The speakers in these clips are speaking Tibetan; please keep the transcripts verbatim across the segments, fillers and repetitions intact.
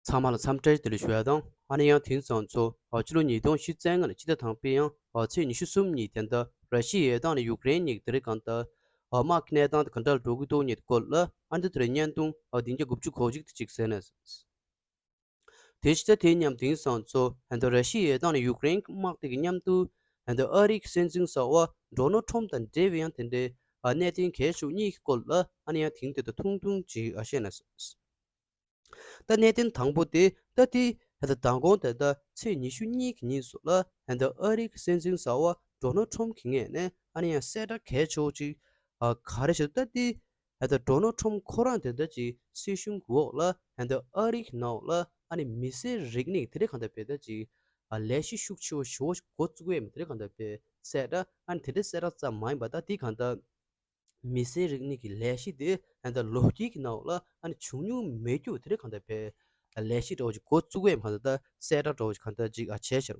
ཚང་མ་ལ་འཚམས་འདྲི་བདེ་ལེགས་ཞུ་ཡ་དང་། ཨ་ནི་ཡང་དེང་སང་ཚོ་ཕྱི་ལོ་ཉིས་སྟོང་ཉི་ཤུ་རྩ་ལྔ་ལ་སྤྱི་ཟླ་དང་པོའི་ཡང་ཚེས་ཉི་ཤུ་གསུམ་ཉིན་དེ་འདྲ་ར་ཤི་ཡའི་དང་ནི་ཡུཀ་རེན་གཉིས་ཀྱི་དེ་རིང་གང་ལྟར་དམག་གི་གནས་སྟངས་དེ་ག་འདྲ་འགྲོ་གི་འདུག་ཉིད་སྐོར་ལ་ཨ་འདི་དེ་རིང་བརྙན་ཐུང་བདུན་བརྒྱ་དགུ་བཅུ་གོ་གཅིག་དེ་གཅིག་གསན་ནས། དེ་ཕྱི་ཚེས་དེ་མཉམ་དེང་སང་ཚོ་ཧན་ད་ར་ཤི་ཡའི་དང་ནི་ཡུཀ་རེན་དམག་དེ་གི་མཉམ་དུ་ཧན་ད་ཨ་རིའི་སྲིད་འཛིན་གསར་པ་ཌོ་ནལ་ཊམ་དང་འབྲེལ་བའི་ཡང་དེ་འདྲའི་གནད་དོན་གལ་ཆེ་གཉིས་ཀྱི་སྐོར་ལ་ཨ་ནི་ཡང་དེང་དེ་ད་ཐུང་ཐུང་ཅིག་བཤད་ནས། ད་གནད་དོན་དང་པོ་དེ་ད་དེ་ཧན་ད་མདང་དགོང་དེ་ད་ཚེས་ཉི་ཤུ་གཉིས་ཀྱི་ཉིན་སོགས་ལ་ཧན་ད་ཨ་རིའི་སྲིད་འཛིན་གསར་པ་ཌོ་ནལ་ཊམ་གྱི་ངོས་ནས་ཨ་ནི་ཡང་གསལ་བསྒྲགས་གལ་ཆེ་ཅིག་ག་རེ་ཞིག་ད་དེ་ཧན་ད་ཌོ་ནལ་ཊམ་ཁོ་རང་དེ་འདྲ་ཅིག་སྲིད་གཞུང་གི་འོག་ལ་ཧན་ད་ཨ་རི་གི་ནང་ལ་ཨ་ནི་མི་སེར་རིག་གནས་དེ་འདྲ་གང་ལྟར་བས་ད་ཅིག་ལས་གཞི་ཤུགས་ཆེ་བོ་ཞེ་པོ་ཞིག་འགོ་བཙུགས་ཡས་མི་དེ་འདྲ་གང་ལྟར་བས་གསལ་བསྒྲགས། ཨ་ནི་དེ་འདྲ་གསལ་བསྒྲགས་ཙམ་མ་ཡིན་པ་ད་དེ་གང་ལྟར་མི་སེར་རིག་གནས་ཀྱི་ལས་གཞི་དེ་ཧན་ད་ལོ་རྒྱུས་ཀྱི་ནང་ལ་ཨ་ནི་བྱུང་མྱོང་མེད་རྒྱུ་དེ་འདྲ་གང་ལྟར་བས་ལས་གཞི་འདྲ་བོ་ཞིག་འགོ་བཙུགས་ཡས་མི་གང་ལྟར་ད་གསལ་བསྒྲགས་འདྲ་བོ་ཞིག་གང་ལྟར་ཅིག་བྱས་ཤག་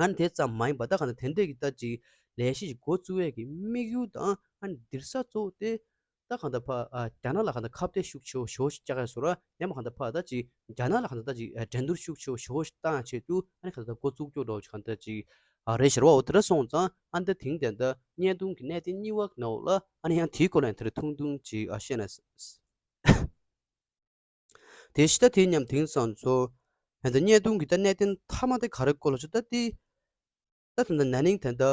ཨ་ནི་དེ་ཙམ་མ་ཡིན་པ་ད་གང་ལྟར་དེ་འདྲས་ཀྱི་ད་ཅིག་ལས་གཞི་ཞིག་འགོ་བཙུགས་ཡས་ཀྱི་དམིགས་ཡུལ་དང་ཨ་ནི་འདིར་ས་གཙོ་བོ་དེ་ད་གང་ལྟར་ཕ་ཨ་རྒྱ་ནག་ལ་གང་ལྟར་ཁ་གཏད་ཤུགས་ཆེ་བོ་ཞེ་པོ་ཞིག་བཅག་ཡས་བཟོ་འདྲ། ཡང་མ་གང་ལྟར་ཕ་ད་ཅིག་རྒྱ་ནག་ལ་གང་ལྟར་ད་ཅིག་ཨ་འགྲན་བསྡུར་ཤུགས་ཆེ་བོ་ཞེ་པོ་ཞིག་བཏང་ཡས་ཆེད་དུ་ཨ་ནི་གང་ལྟར་འགོ་བཙུགས་རྒྱུ་འདྲ་བོ་ཞིག་གང་ལྟར་ཅིག་ཨ་རེད་ཤག་པ། འོ་དེ་འདྲ་སོང་ཙང་ཨ་ནི་ད་དེང་དེ་འདྲ་བརྙན་ཐུང་གི་གནད་དོན་གཉིས་པ་ནང་ལ་ཨ་ནི་ཡང་དེའི་སྐོར་ལ་ཡང་དེ་རིང་ཐུང་ཐུང་ཅིག་ཨ་བཤད་ན། དེ་ཕྱི་ད་དེ་མཉམ་དེང་སང་ཚོ་ཧན་ད་བརྙན་ཐུང་གི་ད་གནད་དོན་མཐའ་མ་དེ་ག་རེ་སྐོར་ལ་ཆུ་ད་དེ་ད་ད་ད་ན་ནིང་ད་ད་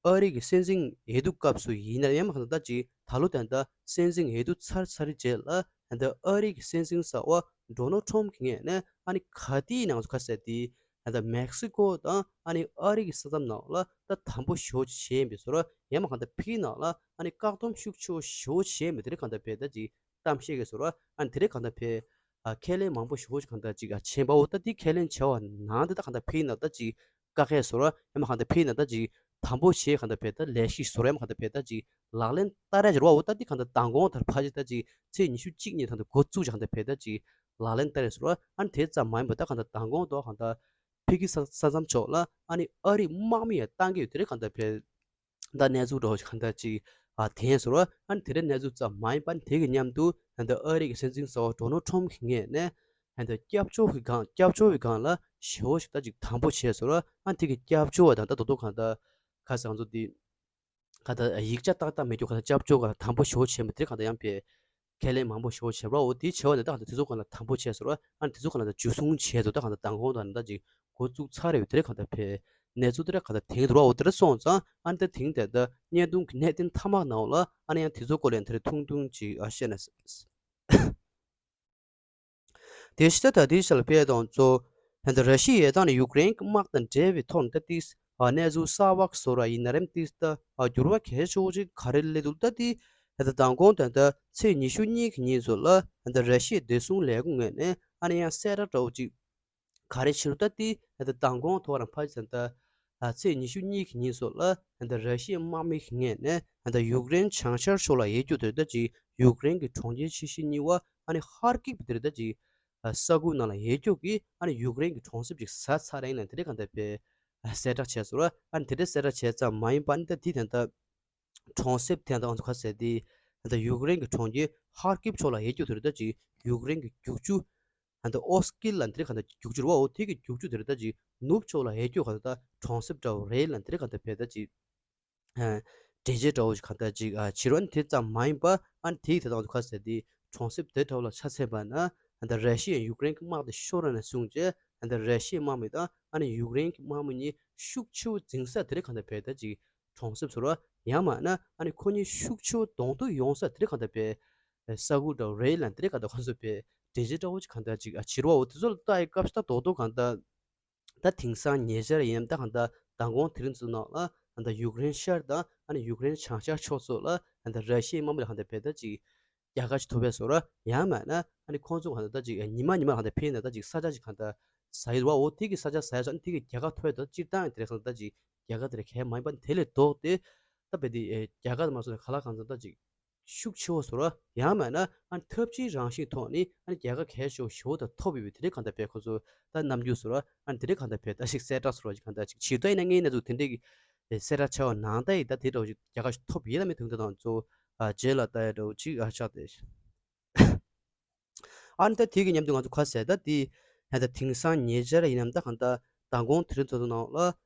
ཨ་རི་གི་སྲིད་འཛིན་འོས་བསྡུ་སྐབས་སུ་ཡིན་ན་ཡང་མ་གང་ད་ད་ཅིག་ད་ལོ་ད་ད་སྲིད་འཛིན་འོས་བསྡུ་ཚར་ཚར་རྗེས་ལ་ད་ད་ཨ་རི་གི་སྲིད་འཛིན་གསར་པ་ཌོ་ནལ་ཊམ་གྱི་ངོས་ནས་ཨ་ནི་ག་དེའི་ནང་ཚོ་ག་ཟེར་དེ་ད་ད་མེག་སི་ཀོ་དང་ཨ་ནི་ཨ་རི་གི་ས་མཚམས་ནང་ལ་ད་དམ་པོ་ཞེ་པོ་བྱས་ཡིན་པའི་བཟོ་འདྲ། ཡང་མ་གང་ད་ཕི་གི་ནང་ལ་ཨ་ནི་བཀག་སྡོམ་ཤུགས་ཆེ་བོ་ཞེ་པོ་བྱས་མི་དེ་རིགས་གང་ད་བས་ད་ཅིག་གཏམ་བཤད་ཀྱི་བཟོ་འདྲ། ཨ་ནི་དེ་རིང་གང་ལྟར་བས་ཨ་ཁས་ལེན་མང་པོ་ཞེ་པོ་ཞིག་གང་ལྟར་ཅིག་ཨ་བྱས་པ། འོ་ད་དེ་ཁས་ལེན་བྱས་པ་ནང་དེ་ད་གང་ལྟར་ཕི་ན་ད་ཅིག་བཀག་ཡས་བཟོ་འདྲ། ཡང་མ་གང་ལྟར་ཕི་ན་ད་ཅིག་དམ་པོ་བྱས་གང་ལྟར་བས་ད་ལས་གཞི་བཟོ་འདྲ། ཡང་མ་གང་ལྟར་བས་ད་ཅིག་ལག་ལེན་བསྟར་ཡས་བཟོ་འདྲ་བ། འོ་ད་དེ་གང་ལྟར་མདང་དགོང་དར་ཕ་ཅིག་ད་ཅིག་ཚེས་ཉི་ཤུ་གཅིག་ཉིན་ད་ལྟ་འགོ་བཙུགས་ཀྱི་གང་ལྟར་བས་ད་ཅིག་ལག་ལེན་བསྟར་ཡས་བཟོ་འདྲ། ཨ་ནི་དེ་ཙམ་མ་ཡིན་པ་ད་གང་ལྟར་མདང་དགོང་དོ་གང་ལྟར་ཕི་གི་ས་ས་མཚམས་ཕྱོགས་ལ་ཨ་ནི་ཨ་རི་དམག་མི་ཡང་བཏང་གི་ཡོད། དེ་རིང་གང་ལྟར་བས་ད་གནས་ཚུལ་འདྲ་བོ་ཞིག་གང་ལྟར་ཅིག་ཨ་ཐོན་སོང་ར། ཨ་ནི་དེ་འདྲའི་གནས་ཚུལ་ཙམ་མ་ཡིན་པ་ནི་དེ་གི་མཉམ་དུ་ཧན་ད་ཨ་རི་གི་སྲིད་འཛིན་གསར་པ་ཌོ་ནལ་ཊམ་གི་ངོས་ནས་ཧན་ད་སྐྱབས་བཅོལ་གི་སྒང་སྐྱབས་བཅོལ་གི་སྒང་ལ་ཞེ་པོ་ཞིག་ད་ཅིག་དམ་པོ་བྱས་སོང་ར། ཨ་ནི་དེ་གི་སྐྱབས་བཅོལ་བ་དང་ད་དོ་དོ་གང་ལྟར་ཁ་སང་ཚོ་དེ་ག་ད་ཡིག་ཆ་ཏག་ཏག་མེད་རྒྱུ་ག་ད་སྐྱབས་བཅོལ་ག་དམ་པོ་ཞེ་པོ་བྱས་མི་དེ་ག་ད་ཡང་བས། ཁས་ལེན་མང་པོ་ཞེ་པོ་བྱས་པ། འོ་དེ་བྱས་པ་ནི་ད་ག་ད་དེ་ཚོ་ག་ལ་དམ་པོ་བྱས་སོང་ར། ཨ་ནི་དེ་ཚོ་ག་ལ་ད་འཇུ་བཟུང་བྱས་འདུག་ད་ག་ད་མདང་དགོང་དང་ནི་ད་ཅིག་འགོ་བཙུགས་ཚར་རེད། དེ་རེད་ག་ད་བས་གནས་ཚུལ་དེ་རེད་ག་ད་དེང་དུ་ར། འོ་དེ་རེད་སོང་ཙང་ཨ་ནི་ད་དེང་དེ་ད་བརྙན་ཐུང་གི་གནད་དོན་མཐའ་མ་ནང་ལ་ཨ་ནི་ཡང་དེ་ཚོ་སྐོར་ལ་ཡང་དེ་རེད་ཐུང་ཐུང་ཅིག་ཨ་བཤད་ན། དེ་ཕྱི་ད་ད་དེ་ཤ་ལ་བས་དང་ཚོ་ཧན་ད་ར་ཤི་ཡའི་དང་ནི་ཡུཀ་རེན་གྱི་དམག་དང་འབྲེལ་བའི་ཐོག་ནས་ད་ཏིས་ཨ་གནས་ཚུལ་གསར་པ་བཟོ་ར་ཡིན་ན་རེམ་ཏིས་ད་ཨ་འགྱུར་བ་གལ་ཆེ་བོ་ཅིག་ག་རེ་སླེབས་འདུག་ད་ཏི་ཧན་ད་མདང་དགོང་དང་ད་ཚེས་ཉི་ཤུ་གཉིས་ཀྱི་ཉིན་ཚོ་ལ་ཧན་ད་ར་ཤི་ཡའི་བདེ་སྲུང་ལས་ཁུངས་ངོས་ནས་ཨ་ནི་ཡང་གསལ་བསྒྲགས་འདྲ་བོ་ཅིག་ག་རེ་བྱེད་རུ་ད་ཏི་ཧན་ད་མདང་དགོང་ཐོག་རང་ཕ་ཅི་ད་ད་ཚེས་ཉི་ཤུ་གཉིས་ཀྱི་ཉིན་ཚོ་ལ་ཧན་ད་ར་ཤི་ཡའི་དམག་མི་གི་ངོས་ནས་ཧན་ད་ཡུཀ་རེན་བྱང་ཤར་ཕྱོགས་ལ་ཡོད་རྒྱུ་དེ་ད་ཅིག་ཡུཀ་རེན་གྱི་གྲོང་ཁྱེར་ཆེ་ཤོས་གཉིས་པ་ཨ་ནི་ཧར་ཀིབ་དེ་ད་ཅིག་ས་ཁུག་ནང་ལ་ཡོད་རྒྱུ་གི་ཨ་ནི་ཡུཀ་རེན་གྱི་གྲོང་གསེབ་ཅིག་ཟ་ཚར་ཡིན་ལ་དེ་འདྲའི་གང་ལྟར་བས་གསལ་བསྒྲགས་བྱས་སོང་ར། ཨ་ནི་དེ་འདྲའི་གསལ་བསྒྲགས་བྱས་ཙམ་མ་ཡིན་པ་ནི་ད་དེ་དེ་འདྲ་གྲོང་གསེབ་དེ་འདྲ་ང་ཚོ་ག་ཟེར་དེ་ད་ཡུཀ་རེན་གྱི་གྲོང་ཁྱེར་ཧར་ཀིབ་ཕྱོགས་ལ་ཡོད་རྒྱུ་དེ་རེད། ད་ཅིག་ཡུཀ་རེན་གྱི་རྒྱུག་ཆུ་ད་ཨོ་སྐིལ་ལ་དེ་འདྲའི་གང་ལྟར་རྒྱུག་ཆུ་རེད་བ། འོ་དེ་གི་རྒྱུག་ཆུ་དེ་རེད། ད་ཅིག་ནུབ་ཕྱོགས་ལ་ཡོད་རྒྱུ་གང་ལྟར་ད་གྲོང་གསེབ་འདྲ་བོ་རེད་ལ་དེ་འདྲའི་གང་ལྟར་བས་ད་ཅིག་འགྲེལ་བརྗོད་འདྲ་བོ་ཞིག་གང་ལྟར་ཅིག་ཨ་བྱེད་རོགས་ཨ་ནི་དེ་ཙམ་མ་ཡིན་པ་ཨ་ནི་དེའི་དེ་དང་དུ་ཁ་ཟེར་དེ་གྲོང་གསེབ་དེ་འདྲ་བོ་ལ་ཆ་མཚོན་པ་ན་ཨ་ནི་ད་ར་ཤི་ཡ་ཡུཀ་རེན་གྱི་དམག་དེ་ཤོར་ནས་བཟུང་བྱས་ཨ་ནི་ད་ར་ཤི་ཡའི་དམག་མི་དང་ཨ་ནི་ཡུཀ་རེན་གྱི་དམག་མི་གཉིས་ཤུགས་ཆེ་བོ་འཛིང་ས་དེ་རེད། གང་ལྟར་བས་ད་ཅིག་གྲོང་གསེབ་ཟེར་རོགས་ཡང་མིན་ན་ཨ་ནི་ཁོ་གཉིས་ཤུགས་ཆེ་བོ་གདོང་ཐུག་ཡོང་ས་དེ་རེད། གང་ལྟར་བས་ས་ཁུག་འདྲ་བོ་རེད་ལ་དེ་རེད། གང་ལྟར་ཁོ་ཚོ་བས་འགྲེལ་བརྗོད་འདྲ་བོ་ཅིག་གང་ལྟར་ཅིག་ཨ་བྱེད་རོགས། འོ་དེ་ཚོ་ལ་ལྟ་ཡི་སྐབས་སུ་ད་རྡོག་རྡོག་གང་ལྟར། ད་དེང་སང་ཉེ་ཆར་ཡིན་ན་ད་གང་ལྟར་མདང་དགོང་དེ་རིང་ཚོ་ནང་ལ་ད་ཡུཀ་རེན་ཤར་དང་ཨ་ནི་ཡུཀ་རེན་བྱང་ཤར་ཕྱོགས་སོགས་ལ་ད་ར་ཤི་ཡའི་དམག་མི་ལ་གང་ལྟར་བས་ད་ཅིག་རྒྱལ་ཁ་ཞིག་ཐོབ་པས་བཟོ་ར། ཡང་མིན་ན་ཨ་ནི་ཁོང་ཚོ་གང་ལྟར་ད་ཅིག་ཉི་མ་ཉི་མ་གང་ལྟར་འཕེལ་ན་ད་ཅིག་ས་ཆ་ཞིག་གང་ལྟར་ཟ་ཡི་རེད་བ། འོ་དེ་གི་ས་ཆ་ཟ་ཡ་ཚོ་ཨ་ནི་དེ་གི་རྒྱལ་ཁ་ཐོབ་ཡ་ད་སྤྱིར་བཏང་ཡང་དེ་རེད། གང་ལྟར་ད་ཅིག་རྒྱལ་ཁ་དེ་རེད་གལ་མ་ཡིན་པ་དེ་ལས་ལྡོག་སྟེ་ད་བས་དེ་རྒྱལ་ཁ་དེ་མ་སོང་ན་ག་ལ་གང་ལྟར་ད་ཅིག་ཤུགས་ཆེ་བོ་བཟོ་ར། ཡང་མིན་ན་ཨ་ནི་ཐབས་ཇུས་རང་བཞིན་ཐོག་ནས་ཨ་ནི་རྒྱལ་ཁ་གལ་ཆེ་བོ་ཞེ་པོ་དང་ཐོབ་ཡོད་པའི་དེ་འདྲའི་གང་ལྟར་བས་ཁོ་ཚོ་ད་རྣམ་འགྱུར་བཟོ་ར། ཨ་ནི་དེ་འདྲའི་གང་ལྟར་བས་ད་ཞིག་གསལ་བསྒྲགས་བཟོ་ར་ཞིག་གང་ལྟར་ཅིག་བྱེད་དོ་ཡིན་ན་ངའི་གནས་ཚུལ་དེ་འདྲའི་གི་གསལ་བསྒྲགས་བྱ་བ་ནང་ལྟ་ཡི་ད་དེ་འདྲ་བོ་ཞིག་རྒྱལ་ཁ་ཞིག་ཐོབ་ཡོད་ལ་མེད་དོན་དག་དང་གཙོ་བོ་རྗེས་ལ་ལྟ་ཡ་འདྲ་བོ་ཅིག་ཨ་ཆགས་ཏེ། ཨ་ནི་ད་དེ་གི་མཉམ་དུ་ང་ཚོ་ག་ཟེར་ད་དེ་ད་དེང་སང་ཉེ་ཆར་ཡིན་ནམ་ད་གང་ད་མདང་དགོང་དེ་རིང་ཚོ་ཚོ་ནང་ལ་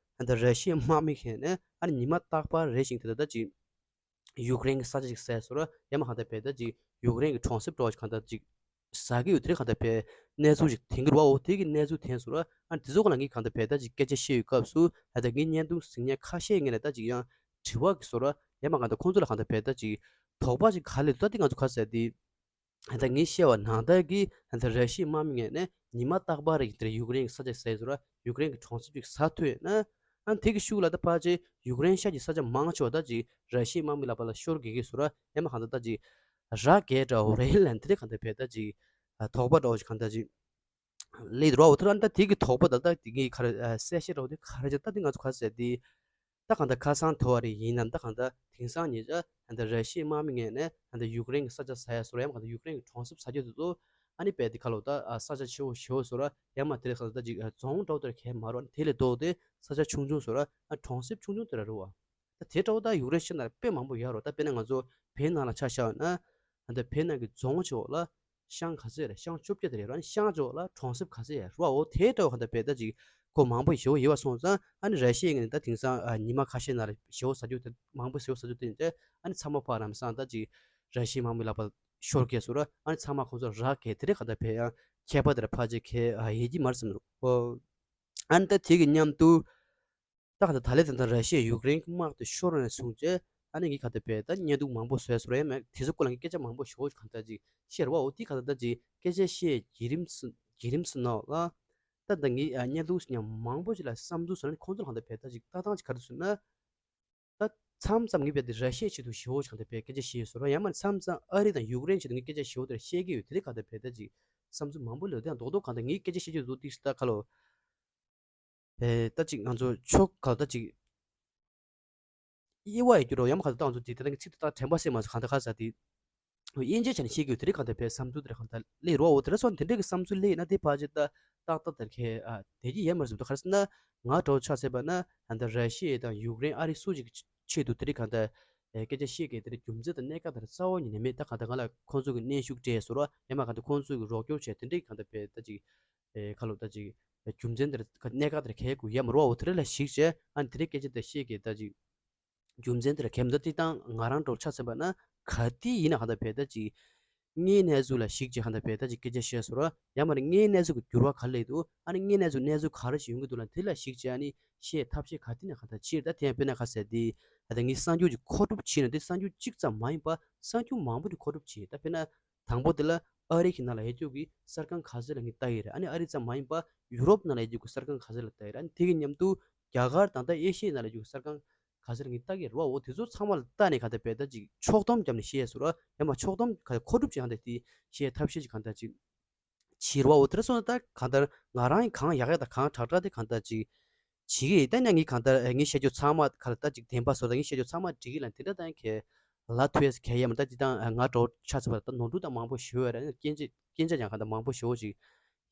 ད་ར་ཤི་ཡའི་དམག་མི་ཁེ་ནས་ཨ་ནི་ཉི་མ་རྟག་པར་རེ་བཞིན་དེ་ད་ད་ཅིག་ཡུཀ་རེན་གྱི་ས་ཆ་ཅིག་བཟས་སོང་ར། ཡང་མ་གང་ལྟར་བས་ད་ཅིག་ཡུཀ་རེན་གྱི་གྲོང་གསེབ་འགྲོ་བ་ཅིག་གང་ལྟར་ཅིག་ཟ་གི་ཡོད་དེ་རེད། གང་ལྟར་བས་གནས་ཚུལ་ཅིག་དེང་གི་རུ་བ་འོ་དེ་གི་གནས་ཚུལ་ཐོན་སོང་ར། ཨ་དེ་ཚོ་ག་ལ་ངས་གང་ལྟར་བས་ད་ཅིག་སྐད་ཆ་བཤད་ཡོད་སྐབས་སུ་ཨ་ད་ངའི་བརྙན་ཐུང་གཟིགས་མཁན་ཁ་ཤས་ངས་ལ་ད་ཅིག་ཡང་དྲི་བ་གི་སོང་ར། ཡང་མ་གང་ལྟར་ཁོང་ཚོ་ལ་གང་ལྟར་བས་ད་ཅིག་དོགས་པ་ཅིག་ག་ལས་འདུག་ད་དེ་ང་ཚོ་ག་ཟེར་དེ། ད་ངས་བཤད་པ་ནང་ལྟར་གྱི་ད་ར་ཤི་ཡའི་དམག་མི་ངོས་ནས་ཉི་མ་རྟག་པར་ཡིན་དེར་ཡུཀ་རེན་གྱི་ས་ཆ་ཟས་སོང་ར། ཡུཀ་རེན་གྱི་གྲོང་གསེབ་ཅིག་ཟ་ཐུབ་ཡོད་ན། ཨ་དེ་གི་ཤུགས་ལ་ད་ཕལ་ཆེར་ཡུཀ་རེན་ཤར་གྱི་ས་ཆ་མང་ཆེ་བ་ད་ཅིག་ར་ཤི་ཡའི་དམག་མི་ལ་པ་ལ་ཤོར་དགོས་ཀྱི་སོང་ར། ཡང་མ་གང་ལྟར་ད་ཅིག་ར་གས་འདྲ་བོ་རེད་ལན་དེ་རེད། གང་ལྟར་བས་ད་ཅིག་དོགས་པ་འདྲ་བོ་ཞིག་གང་ལྟར་ཅིག་སླེབས་འདུག་ར། འོ་དེ་ར་ད་དེ་གི་དོགས་པ་ད་ད་དེ་ངས་ག་རེ་གསལ་བཤད་འདྲ་བོ་དེ་ག་རེ་བྱས་ད་དེ་ང་ཚོ་ག་རེ་ཟེར་དེ། ད་གང་ལྟར་ཁ་སང་དེ་བ་རེ་ཡིན་ནམ་ད་གང་ལྟར་དེང་སང་ཉེ་ཆར་ད་ལྟ་ར་ཤི་ཡའི་དམག་མི་ངོས་ནས་ད་ལྟ་ཡུཀ་རེན་གྱི་ས་ཆ་ཟ་ཡ་སོང་ར། ཡང་གང་ལྟར་ཡུཀ་རེན་གྱི་གྲོང་གསེབ་ཟ་རྒྱུ་དེ་ཚོ་ཨ་ནི་རྦད་དེ་ཁ་ལོ་ད་ས་ཆ་ཆེ་བོ་ཞེ་བོ་སོང་ར། ཡང་མ་དེ་ལས་ཁ་ལོ་ད་ཅིག་རྫོང་འདྲ་བོ་དེར་གས་མ་རོ། ཨ་ནི་དེ་ལས་ལྡོག་སྟེ་ས་ཆ་ཆུང་ཆུང་སོང་ར། ཨ་གྲོང་གསེབ་ཆུང་ཆུང་དེ་ར་རུ་བ། ད་དེ་འདྲ་བོ་ད་ཡུཀ་རེན་ཤར་ནང་དཔེ་མང་པོ་ཡོད་རོ། ད་དཔེར་ན་ང་ཚོ་བོད་ནང་ལ་ཆ་བཞག་ན་ད་ལྟ་བོད་ནང་གི་རྫོང་ཆེ་བོ་ལ། ཤང་ག་ཚོད་རེད། ཤང་བཅོ་བརྒྱད་དེ་རེད་ར། ཤང་ཅོག་ལ་གྲོང་གསེབ་ག་ཚོད་ཡ་ར་བ། འོ་དེ་འདྲ་བ་གང་ལྟར་བས་ད་ཅིག་ཁོ་མང་པོ་ཞེ་བོ་ཡོད་པ་སོང་ཙང་ཨ་ནི་ར་ཤི་ཡའི་ངོས་ནས་ད་དེང་སང་ཨ་ཉི་མ་ཁ་ཤས་ནང་ལ་ཞེ་བོ་ཟ་རྒྱུ་དེ་མང་པོ་ཞེ་བོ་ཟ་རྒྱུ་དེ་ཡིན་ཏེ། ཨ་ནི་ཚང་མ་ཕར་ལམ་སང་ད་ཅིག་ར་ཤི་ཡའི་དམག་མི་ལ་པ་ཤོར་གས་སོང་ར། ཨ་ནི་ཚང་མ་ཁོང་ཚོ་ར་གས་དེ་རེད། གང་ལྟར་བས་ཡང་ཁྱད་པར་དེ་ར་ཕལ་ཆེར་གས་ཨ་ཡོད་ཀྱི་མ་རེད་བསམ་རོ། ཨ་ནི་ད་དེ་གི་མཉམ་དུ། ད་ག་ད་ད་ལས་ད་ད་ར་ཤི་ཡ་ཡུཀ་རེན་གྱི་དམག་དེ་ཤོར་ནས་བཟུང་རྗེས་ཨ་ནི་ངས་ག་ད་བས་ད་བརྙན་ཐུང་མང་པོ་བཟོས་སོང་རེད། མེད་དེ་ཚོ་སྐོར་ལ་ངས་སྐད་ཆ་མང་པོ་ཞུ་གང་ལྟར་ཅིག་བཤད་ར་བ། འོ་དེ་ག་ད་ད་ཅིག་སྐད་ཆ་བཤད་བརྒྱུད་རིམ་སུ་བརྒྱུད་རིམ་སུ་ནང་ལ་ད་ད་ངས་ཨ་བརྙན་ཐུང་ཞིག་ཉམས་མང་པོ་ཞིག་ལ་བསམ་ཚུལ་སོང་ན་ཁོང་ཚོ་ལ་གང་ལྟར་བས་ད་ཅིག་ལྟ་སྟངས་ཅིག་ག་རེ་སོང་ན། ད་མཚམས་མཚམས་ངས་བས་དེ་ར་ཤི་ཡའི་ཆེད་དུ་ཞེ་བོ་ཞིག་གང་ལྟར་བས་སྐད་ཆ་བཤད་སོང་ར། ཡང་མ་མཚམས་མཚམས་ཨ་རི་དང་ཡུཀ་རེན་ཆེད་དུ་ངས་སྐད་ཆ་ཞེ་བོ་དེ་ར་བཤད་ཀྱི་ཡོད། དེ་རིགས་གང་ལྟར་བས་ད་ཅིག་བསམ་ཚུལ་མང་པོ་ལ་དེ་ཡང་རྡོག་རྡོག་གང་ལྟར་ངས་སྐད་ཆ་བཤད་རྒྱུ་རྡོག་ཏིག་ད་ག་ལོ། ཨེ་ད་ཅིག་ང་ཚོ་ཕྱོགས་ག་ད་ཅིག་དབྱེ་བ་ཡོད་རྒྱུ་རོ། ཡང་མ་ག་ད་ང་ཚོ་དེ་ད་ནི་ཚིག་ཏུ་ད་དྲན་པ་སེམས་མ་སོ་གང་ད་ག་ས་དེ་དབྱེ་འབྱེད་བྱས་ནས་ཤེས་དགོས། དེ་རིགས་གང་ད་བས་བསམ་ཚུལ་དེ་རིགས་གང་ད་ལས་རོ། འོ་དེ་ར་སོང་དེ་འདྲས་ཀྱི་བསམ་ཚུལ་ལས་ཡིན་ན་དེ་ཕལ་ཆེར་ད་ཏག་ཏག་དེར་ཁེ་ཨ་དེ་གྱི་ཡས་མ་རེད་ཟེར་འདུག་ག་རེ་ཟེར་ན་ང་འདྲ་བོ་ཆ་བཞག་པ་ན་ད་ལྟ་ར་ཤི་ཡ་དང་ཡུཀ་རེན་ཨ་རི་སུ་ཞིག་གི་ཆེད་དུ་དེ་རིགས་གང་ད་ཨེ་སྐད་ཆ་བཤད་མཁན་དེ་རིགས་རྒྱུ་མཚན་དང་གནད་འགག་དེ་རིགས་རྩ་བ་ཉིད་ནས་མེད། ད་གང་ད་ང་ལ་ཁོང་ཚོ་གི་གནོན་ཤུགས་སྤྲད་སོང་ར། ཡང་མ་གང་ད་ཁོང་ཚོ་གི་རོགས་སྐྱོར་བྱས་དེ་འདྲས་གང་ད་བས་ད་ཅིག་ཨེ་ཁ་ལོ་ད་ཅིག་རྒྱུ་མཚན་དེར་གནད་འགག་དེར་ཁེལ་དགོས་ཡ་མ་རེད་བ། འོ་དེ་རིགས་ལ་གཞིགས་བྱས་ཨ་ནི་དེ་རིགས་སྐད་ཆ་དེ་བཤད་མཁན་ད་ཅིག་རྒྱུ་མཚན་དེར་ཁེལ་མི་འདུག་སྤྱིར་བཏང་ང་རང་འདྲ་བོ་ཆ་བཞག་པ་ན་ག་དུས་ཡིན་ན་གང་ལྟར་བས་ད་ཅིག་དངོས་གནས་ཚུལ་ལ་གཞིགས་བྱས་གང་ལྟར་བས་ད་ཅིག་སྐད་ཆ་བཤད་སོང་ར། ཡང་མ་རེད་དངོས་གནས་ཚུལ་གྱི་འགྱུར་བ་ག་རེ་སླེབས་འདུག་ཨ་ནི་དངོས་གནས་ཚུལ་གནས་ཚུལ་ག་རེ་ཞིག་ཡོང་གི་འདུག་ལ་དེ་ལ་གཞིགས་བྱས་ཨ་ནི་བཤད་ཐབས་ཤེས་ག་དུས་ན་གང་ལྟར་བྱས། ད་དེ་ཡང་དཔེར་ན་ག་ཟེར་དེ་ད་ལྟ་ངས་གསར་འགྱུར་ཅིག་མཁོ་སྒྲུབ་བྱས་ན་དེ་གསར་འགྱུར་གཅིག་ཙམ་མ་ཡིན་པ་གསར་འགྱུར་མང་པོ་ཅིག་མཁོ་སྒྲུབ་བྱས། ད་དཔེར་ན། དང་པོ་དེ་ལ་ཨ་རི་གི་ནང་ལ་ཡོད་རྒྱུ་གི་གསར་ཁང་ག་ཚོད་ལ་ངས་ལྟ་གི་རེད། ཨ་ནི་ཨ་རི་ཙམ་མ་ཡིན་པ་ཡུ་རོབ་ནང་ལ་ཡོད་རྒྱུ་གི་གསར་ཁང་ག་ཚོད་ལ་ལྟ་གི་རེད། ཨ་ནི་དེ་གི་མཉམ་དུ་རྒྱ་གར་དང་ད་ཨེ་ཤི་ཡའི་ནང་ལ་ཡོད་རྒྱུ་གི་གསར་ཁང་ག་ཚོད་ལ་ངས་ལྟ་གི་རེད་བ། འོ་དེ་ཚོ་ཚང་མ་ལ་ལྟ་ནས་གང་ལྟར་བས་ད་ཅིག་ཕྱོགས་བསྡོམས་བརྒྱབ་ནས་བཤད་སོང་ར། ཡང་མ་ཕྱོགས་བསྡོམས་ག་མཁོ་སྒྲུབ་བྱས་གང་ལྟར་དེ་བཤད་ཐབས་ཤེས་ཅིག་གང་ལྟར་ཅིག་བྱེད་རོགས། འོ་དེར་སོང་ན་ད་གང་ལྟར་ང་རང་གི་གང་ཡག་ཡག་དང་གང་དྲག་དྲག་དེ་གང་ལྟར་ཅིག་བྱེད་ཀྱི་ཡིན། ད་ཡང་ངས་གང་ལྟར་ངས་བཤད་རྒྱུ་ཚང་མ་ག་ལ་ད་ཅིག་བདེན་པ་བཟོ་ད་ངས་བཤད་རྒྱུ་ཚང་མ་འགྲིག་གི་ལ་དེ་འདྲ་ད་ཡང་གལ་ལ་ཐུག་ཡས་གལ་ཡོད་མ་རེད། ད་ཅིག་ད་ང་འདྲ་བོ་ཆ་ཚང་བ་ད་ནོར་འཁྲུལ་ད་མང་པོ་ཞིག་ཡོད་རེད། སྐྱོན་ཆ་སྐྱོན་ཆ་ཡང་གང་ལྟར་མང་པོ་ཞིག་ཅིག་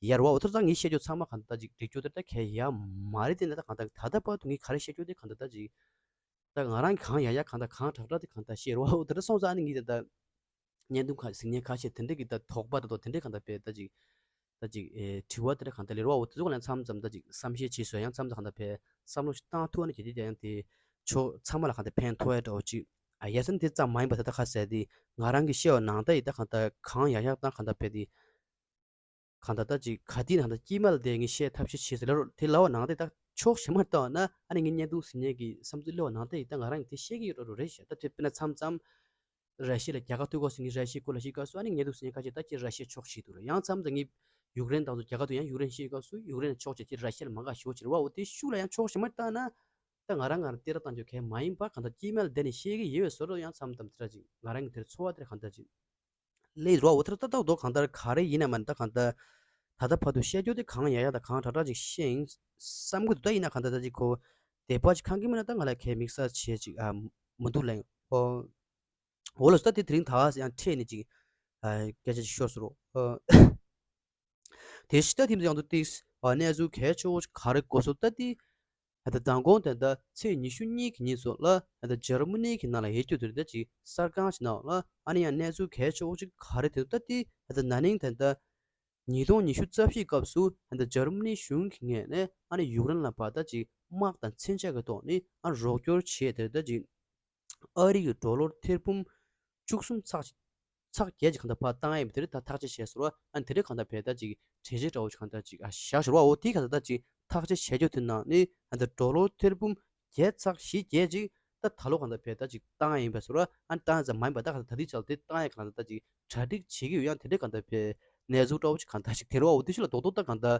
ཡོད་རེད་བ། འོ་ཐོག་ད་ངས་བཤད་རྒྱུ་ཚང་མ་གང་ལྟར་ད་ཅིག་འགྲིག་རྒྱུ་དེ་ད་གལ་ཡོད་མ་རེད། དེ་འདྲ་ད་གང་ལྟར་ད་ལྟ་བར་དུ་ངས་ག་རེ་བཤད་རྒྱུ་དེ་གང་ལྟར་ད་ཅིག་ད་ང་རང་གི་གང་ཡག་ཡག་གང་དང་གང་དྲག་དྲག་དེ་གང་དང་བཤད་རོགས། འོ་དེ་འདྲ་སོང་ཙང་ཨ་ནི་ངས་ད་ལྟ་བརྙན་ཐུང་ཁ་གཟིགས་མཁན་ཁ་ཤས་དེ་འདྲ་གི་ད་དོགས་པ་དང་དེ་འདྲ་གང་དང་བས་ད་ཅིག་ད་ཅིག་ཨེ་དྲི་བ་དེ་འདྲ་གང་དང་ལས་རོགས། འོ་དེ་ཚོ་ག་ལ་མཚམས་མཚམས་ད་ཅིག་བསམ་ཤེས་བྱས་སོང་། ཡང་མཚམས་ད་གང་དང་བས་བསམ་བློ་ཞིག་བཏང་ཐུབ་ཨ་ནི་གལ་ཏེ་ཡང་དེ་ཕྱོགས་ཚང་མ་ལ་གང་དང་ཕན་ཐོགས་ཡ་འདྲ་བོ་ཅིག་ཨ་ཡ་སན་དེ་ཙམ་མ་ཡིན་པ་ད་ལྟ་ཁ་གསལ་དེ་ང་རང་གི་བཤད་པ་ནང་ད་ཡི་ད་གང་དང་གང་ཡག་ཡག་དང་གང་དང་བས་དེ། གང་ལྟར་ད་ཅིག་ག་དུས་ནང་ད་དཀྱིལ་མ་ལ་བསྡད་ངས་བཤད་ཐབས་ཤེས་བྱེད་ཟེར་ལ་རོ། དེ་ལབ་པ་ནང་དེ་ད་ཕྱོགས་གཞན་མར་བལྟས་པ་ན་ཨ་ནི་ངས་བརྙན་ཐུང་གཟིགས་མཁན་གྱི་བསམ་ཚུལ་ལབ་པ་ནང་དེ་ཡིན་ད་ང་རང་གིས་དེ་བཤད་ཀྱི་ཡོད་འགྲོ་རེད་ཤག་ད་དེ་དཔེར་ན་མཚམས་མཚམས་ར་ཤི་ཡ་ལ་རྒྱལ་ཁ་ཐོབ་སྐབས་སུ་ངས་ར་ཤི་ཡའི་སྐོར་ལ་བཤད་སྐབས་སུ་ཨ་ནི་བརྙན་ཐུང་གཟིགས་མཁན་ཁ་ཤས་ད་ཁྱེད་ར་ཤི་ཡའི་ཕྱོགས་བྱེད་འདུག་ར། ཡང་མཚམས་ད་ངས་ཡུཀ་རེན་དང་ཚོ་རྒྱལ་ཁ་ཐོབ་ཡང་ཡུཀ་རེན་བཤད་སྐབས་སུ་ཡུཀ་རེན་ཕྱོགས་བྱེད་ཁྱེད་ར་ཤི་ཡ་ལ་མ་དགའ་ཞེ་པོ་བྱེད་རེད་བ། འོ་དེ་ཤུགས་ལ་ཡང་ཕྱོགས་གཞན་མར་བལྟས་ན་ད་ང་རང་ང་རང་བསྟོད་ར་བཏང་རྒྱུ་གལ་མ་ཡིན་པ་གང་ལྟར་དཀྱིལ་མ་ལ་བསྡད་ནས་བཤད་ཀྱི་ཡོད་པའི་བཟོ་འདྲ་ཡང་མཚམས་མཚམས་དེ་འདྲ་ཅིག་ང་རང་གི་དེར་ཚོར་བ་དེ་འདྲ་གང་ལྟར་ཅིག་ལས་རོགས་འོ་དེར་ལྟ་ལྟ་རྡོ་གང་ལྟར་ག་རེ་ཡིན་ན་མ་ད་གང་ལྟར་ད་ལྟ་བར་དུ་བཤད་རྒྱུ་དེ་གང་ཡག་ཡག་དང་གང་དྲག་དྲག་ཅིག་བཤད་ཡིན་བསམ་གི་འདུག་ད་ཡིན་ན་གང་ལྟར་ད་ཅིག་ཁོ་དད་པ་ཅིག་ཁང་གི་མིན་ན་ད་ང་ལ་གའི་དམིགས་བསལ་བྱས་ཅིག་ཨ་མི་འདུག་ལན་ཨོ། འོ་ལགས་སོ། ད་དེ་དེ་རིང་ད་ཡང་འཕྲད་ནས་ཅིག་ཨ་སྐད་ཆ་ཅིག་ཤོར་སོང་རོ། ཨོ། དེ་ཕྱི་ད་ཐིམ་དུ་ཡང་དུ་ཏིག་ཨ་གནས་ཚུལ་གལ་ཆེ་བོ་ག་རེ་གོ་སོང་ད་དེ། ད་ལྟ་མདང་དགོང་དེ་ད་ཚེས་ཉི་ཤུ་གཉིས་ཀྱི་ཉིན་སོགས་ལ་ད་ལྟ་འཇར་མ་ནི་གི་ནང་ལ་ཡོད་རྒྱུ་དེ་ད་ཅིག་གསར་ཁང་ཞིག་ནང་ལ་ཨ་ནི་ཡང་གནས་ཚུལ་གལ་ཆེ་བོ་ཅིག་ག་རེ་དེ་ད་དེ་ད་ལྟ་ན་ནིང་དེ་ད་ ཉིས་སྟོང་ཉི་ཤུ་རྩ་བཞིའི་སྐབས་སུ་ཨ་ནི་འཇར་མ་ནི་གཞུང་གི་ངོས་ནས་ཨ་ནི་ཡུཀ་རེན་ལ་ཕར་ད་ཅིག་དམག་དང་མཚོན་ཆ་གི་ཐོག་ནས་ཨ་རོགས་སྐྱོར་བྱས་དེ་ད་ཅིག་ཨ་རི་གི་ཌོ་ལར་ཐེར་འབུམ་བཅུ་གསུམ་ཚེག་ཚེག་བརྒྱད་ཅིག་གང་ལྟར་ཕར་བཏང་ཡས་པ་དེ་རིགས་ད་ཐག་གཅོད་བྱས་སོང་བ། ཨ་ནི་དེ་རིགས་གང་ལྟར་ཕར་ད་ཅིག་གྲོས་ཆོད་འདྲ་བོ་ཅིག་གང་ལྟར་ཅིག་ཨ་བཞག་ཞོར་བ། འོ་དེ་གང་ལྟར་ད་ཅིག་ཐག་གཅོད་བྱས་རྒྱུ་དེ་ནང་ནས་ཨ་ད་ཌོ་ལར་ཐེར་འབུམ་བརྒྱད་ཚེག་བཞི་བརྒྱད་ཅིག་ད་ད་ལོ་གང་ལྟར་ཕར་ད་ཅིག་བཏང་ཡས་ཡིན་པ་སོང་བ། ཨ་ནི་བཏང་ཡས་ཙམ་མ་ཡིན་པ་ད་གང་ལྟར་ད་ལྟའི་ཆར་དེ་བཏང་ཡས་གང་ལྟར་ད་ཅིག་གྲ་སྒྲིག་བྱེད་ཀྱི་ཡོད། ཡང་དེ་འདྲའི་གང་ལྟར་ཕར་གནས་ཚུལ་འདྲ་བོ་ཅིག་གང་ལྟར་ཞིག་ཐོན་ར་བ། འོ་དེ་ཤུགས་ལ་རྡོག་རྡོག་ད་གང་ལྟར་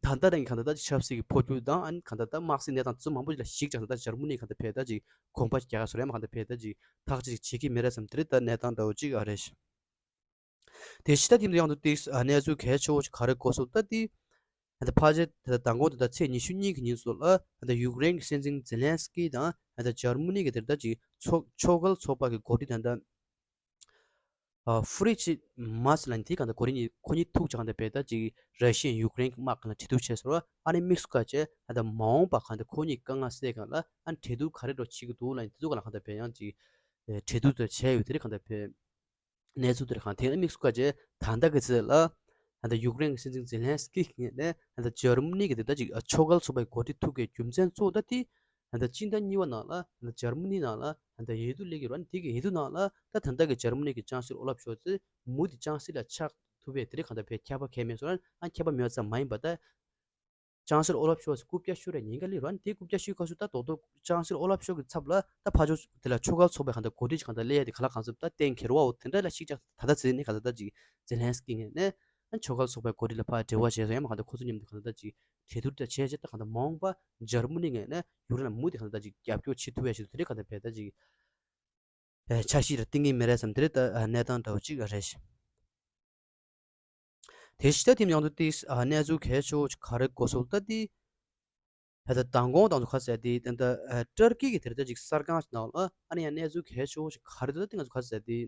ད་ལྟ་རང་གི་གང་ལྟར་ད་ཅིག་ཆབ་སྲིད་ཀྱི་འཕོ་འགྱུར་དང་། ཨ་ནི་གང་ལྟར་ད་དམག་སྲིད་གནས་སྟངས་དེ་ཚོ་མང་པོ་ཅིག་ལ་གཞིགས་ཀྱང་ད་ལྟ་འཇར་མ་ནི་གང་ལྟར་ཕར་ད་ཅིག་གོམ་པ་རྒྱག་ག་སོང་རེད། ཡང་གང་ལྟར་ཕར་ད་ཅིག་ཐག་གཅོད་ཅིག་བྱེད་ཀྱི་མེད་རེད་བསམ། དེ་རིགས་ད་གནས་སྟངས་འདྲ་བོ་ཅིག་ཨ་རེད། དེ་ཕྱི་ད་དེ་ཡང་དུ་ཏིག་གནས་ཚུལ་གལ་ཆེ་བོ་ཅིག་ག་རེ་གོ་སོང་ད་དེ། ད་ཕལ་ཆེར་ད་མདང་དགོང་དེ་ད་ཚེས་ཉི་ཤུ་གཉིས་ཀྱི་ཉིན་སོ་ལ་ད་ཡུཀ་རེན་གྱི་སྲིད་འཛིན་ཛེ་ལན་སི་ཀི་དང་ད་འཇར་མ་ནི་གི་དེར་ད་ཅིག་ཕྱོགས་ཕྱོགས་འགལ་ཚོགས་པ་གི་འགོ་ཁྲིད་ད་ད་ཨ་ཧྥུ་རི་ཆི་མཱ་ལ་ནི་དེ་གང་ལྟར་ཁོ་གཉིས་ཁོ་གཉིས་ཐུག་ཅིག་གང་ལྟར་ཕར་ད་ཅིག་ར་ཤི་ཡ་ཡུཀ་རེན་གྱི་དམག་གང་ལ་གྲོས་བསྡུར་བྱས་སོང་བ། ཨ་ནི་དམིགས་སུ་བཀར་བྱས་ད་ལྟ་མ་འོངས་པ་གང་ལྟར་ཁོ་གཉིས་དཀའ་ངལ་སེལ་གང་ལ་ཨ་ནི་གྲོས་བསྡུར་ག་རེ་འདྲ་བྱེད་ཀྱི་འདུག་ལ་ནི་དེ་ཚོ་གང་ལ་གང་ལྟར་ཕར་ཡང་ཅིག་གྲོས་བསྡུར་དེ་བྱས་ཡོད། དེ་རིགས་གང་ལྟར་ཕར་གནས་ཚུལ་དེ་རིགས་གང་ལྟར་དམིགས་སུ་བཀར་བྱས་ད་ལྟ་གི་ཚེ་ལ་ད་ལྟ་ཡུཀ་རེན་གྱི་སྲིད་འཛིན་ཛེ་ལན་སི་ཀི་གི་ངོས་ནས་ད་ལྟ་འཇར་མ་ནི་གི་དེ་ད་ཅིག་ཕྱོགས་འགལ་ཚོགས་པའི་འགོ་ཁྲིད་ཐུག་པའི་རྒྱུ་མཚན་གཙོ་བོ་ད་དེ། ད་ལྟ་སྤྱི་ཟླ་གཉིས་པ་ནང་ལ་ད་ལྟ་འཇར་མ་ནི་ནང་ལ་ད་ལྟ་འོས་བསྡུ་སླེབས་ཀྱི་རེད། དེ་གི་འོས་བསྡུ་ནང་ལ་ད་ད་ལྟ་གི་འཇར་མ་ནི་གི་ཅང་སེ་ལར་ཨོ་ལབ་ཤོལ་ཚ་མུ་མཐུད་ཅང་སེ་ལར་ཆགས་ཐུབ་པའི་དེ་རིགས་གང་ལྟར་ཕར་ཁྱབ་པ་གང་ཡང་མེད་སོང་། ཨ་ཁྱབ་པ་མེད་པ་ཙམ་མ་ཡིན་པ་ད་ཅང་སེ་ལར་ཨོ་ལབ་ཤོལ་ཚ་རྐུབ་བཀྱག་ཤོར་བའི་ཉེན་ཁ་སླེབས་རེད། དེ་རྐུབ་བཀྱག་ཤོར་སྐབས་སུ་ད་རྡོག་རྡོག་ཅང་སེ་ལར་ཨོ་ལབ་ཤོལ་གི་ཚབ་ལ་ད་ཕར་ཕྱོགས་དེ་ལ་ཕྱོགས་འགལ་ཚོགས་པའི་གང་ལྟར་འགོ་ཁྲིད་ཅིག་གང་ལྟར་སླེབས་ཡ་དེ་ག་ལ་གང་འཚམ་ད་གཏན་འཁེལ་བ། འོ་དེ་འདྲ་ལ་གཞིགས་ཀྱང་ད་ལྟ་ཚེ་ནས་གང་ལྟར་ད་ཅིག་ཛེ་ལན་སི་ཀི་ངོས་ནས་ཨ་ཕྱོགས་འགལ་ཚོགས་པའི་འགོ་ཁྲིད་ལ་ཕར་འབྲེལ་བ་བྱས་སོང་། ཡང་མ་གང་ལྟར་ཁོ་ཚོ་མཉམ་དུ་གང་ལྟར་ད་ཅིག་གྲོས་བསྡུར་དེ་བྱས་རྗེས་ད་གང་ལྟར་མ་འོངས་པ་འཇར་མ་ནི་ངོས་ནས་ཡུཀ་རེན་ལ་མུ་མཐུད་དེ་གང་ལྟར་ད་ཅིག་རྒྱབ་སྐྱོར་བྱེད་ཐུབ་ཡ་ཞིག་དེ་རིགས་གང་ལྟར་ཕར་ད་ཅིག་ཨེ་འཆར་གཞི་རེ་བཏིང་གི་མེད་རེད་བསམ། དེ་རིགས་ད་ཨ་གནས་སྟངས་འདྲ་བོ་ཅིག་རེད། དེ་ཕྱི་ད་དེ་མཉམ་དུ་ཏིག་ཨ་གནས་ཚུལ་གལ་ཆེ་བོ་ཅིག་ག་རེ་གོ་སོང་ད་དེ། ད་ལྟ་མདང་དགོང་དང་དུ་ཁ་གསལ་དེ་ད་ལྟ་ཨ་ཏུར་ཀི་གི་དེར་ད་ཅིག་གསར་ཁང་ཞིག་ནང་ལ་ཨ་ནི་ཡང་གནས་ཚུལ་གལ་ཆེ་བོ་ཞིག་ག་རེ་འདུག་ད་དེ་ང་ཚོ་ཁ་གསལ་དེ།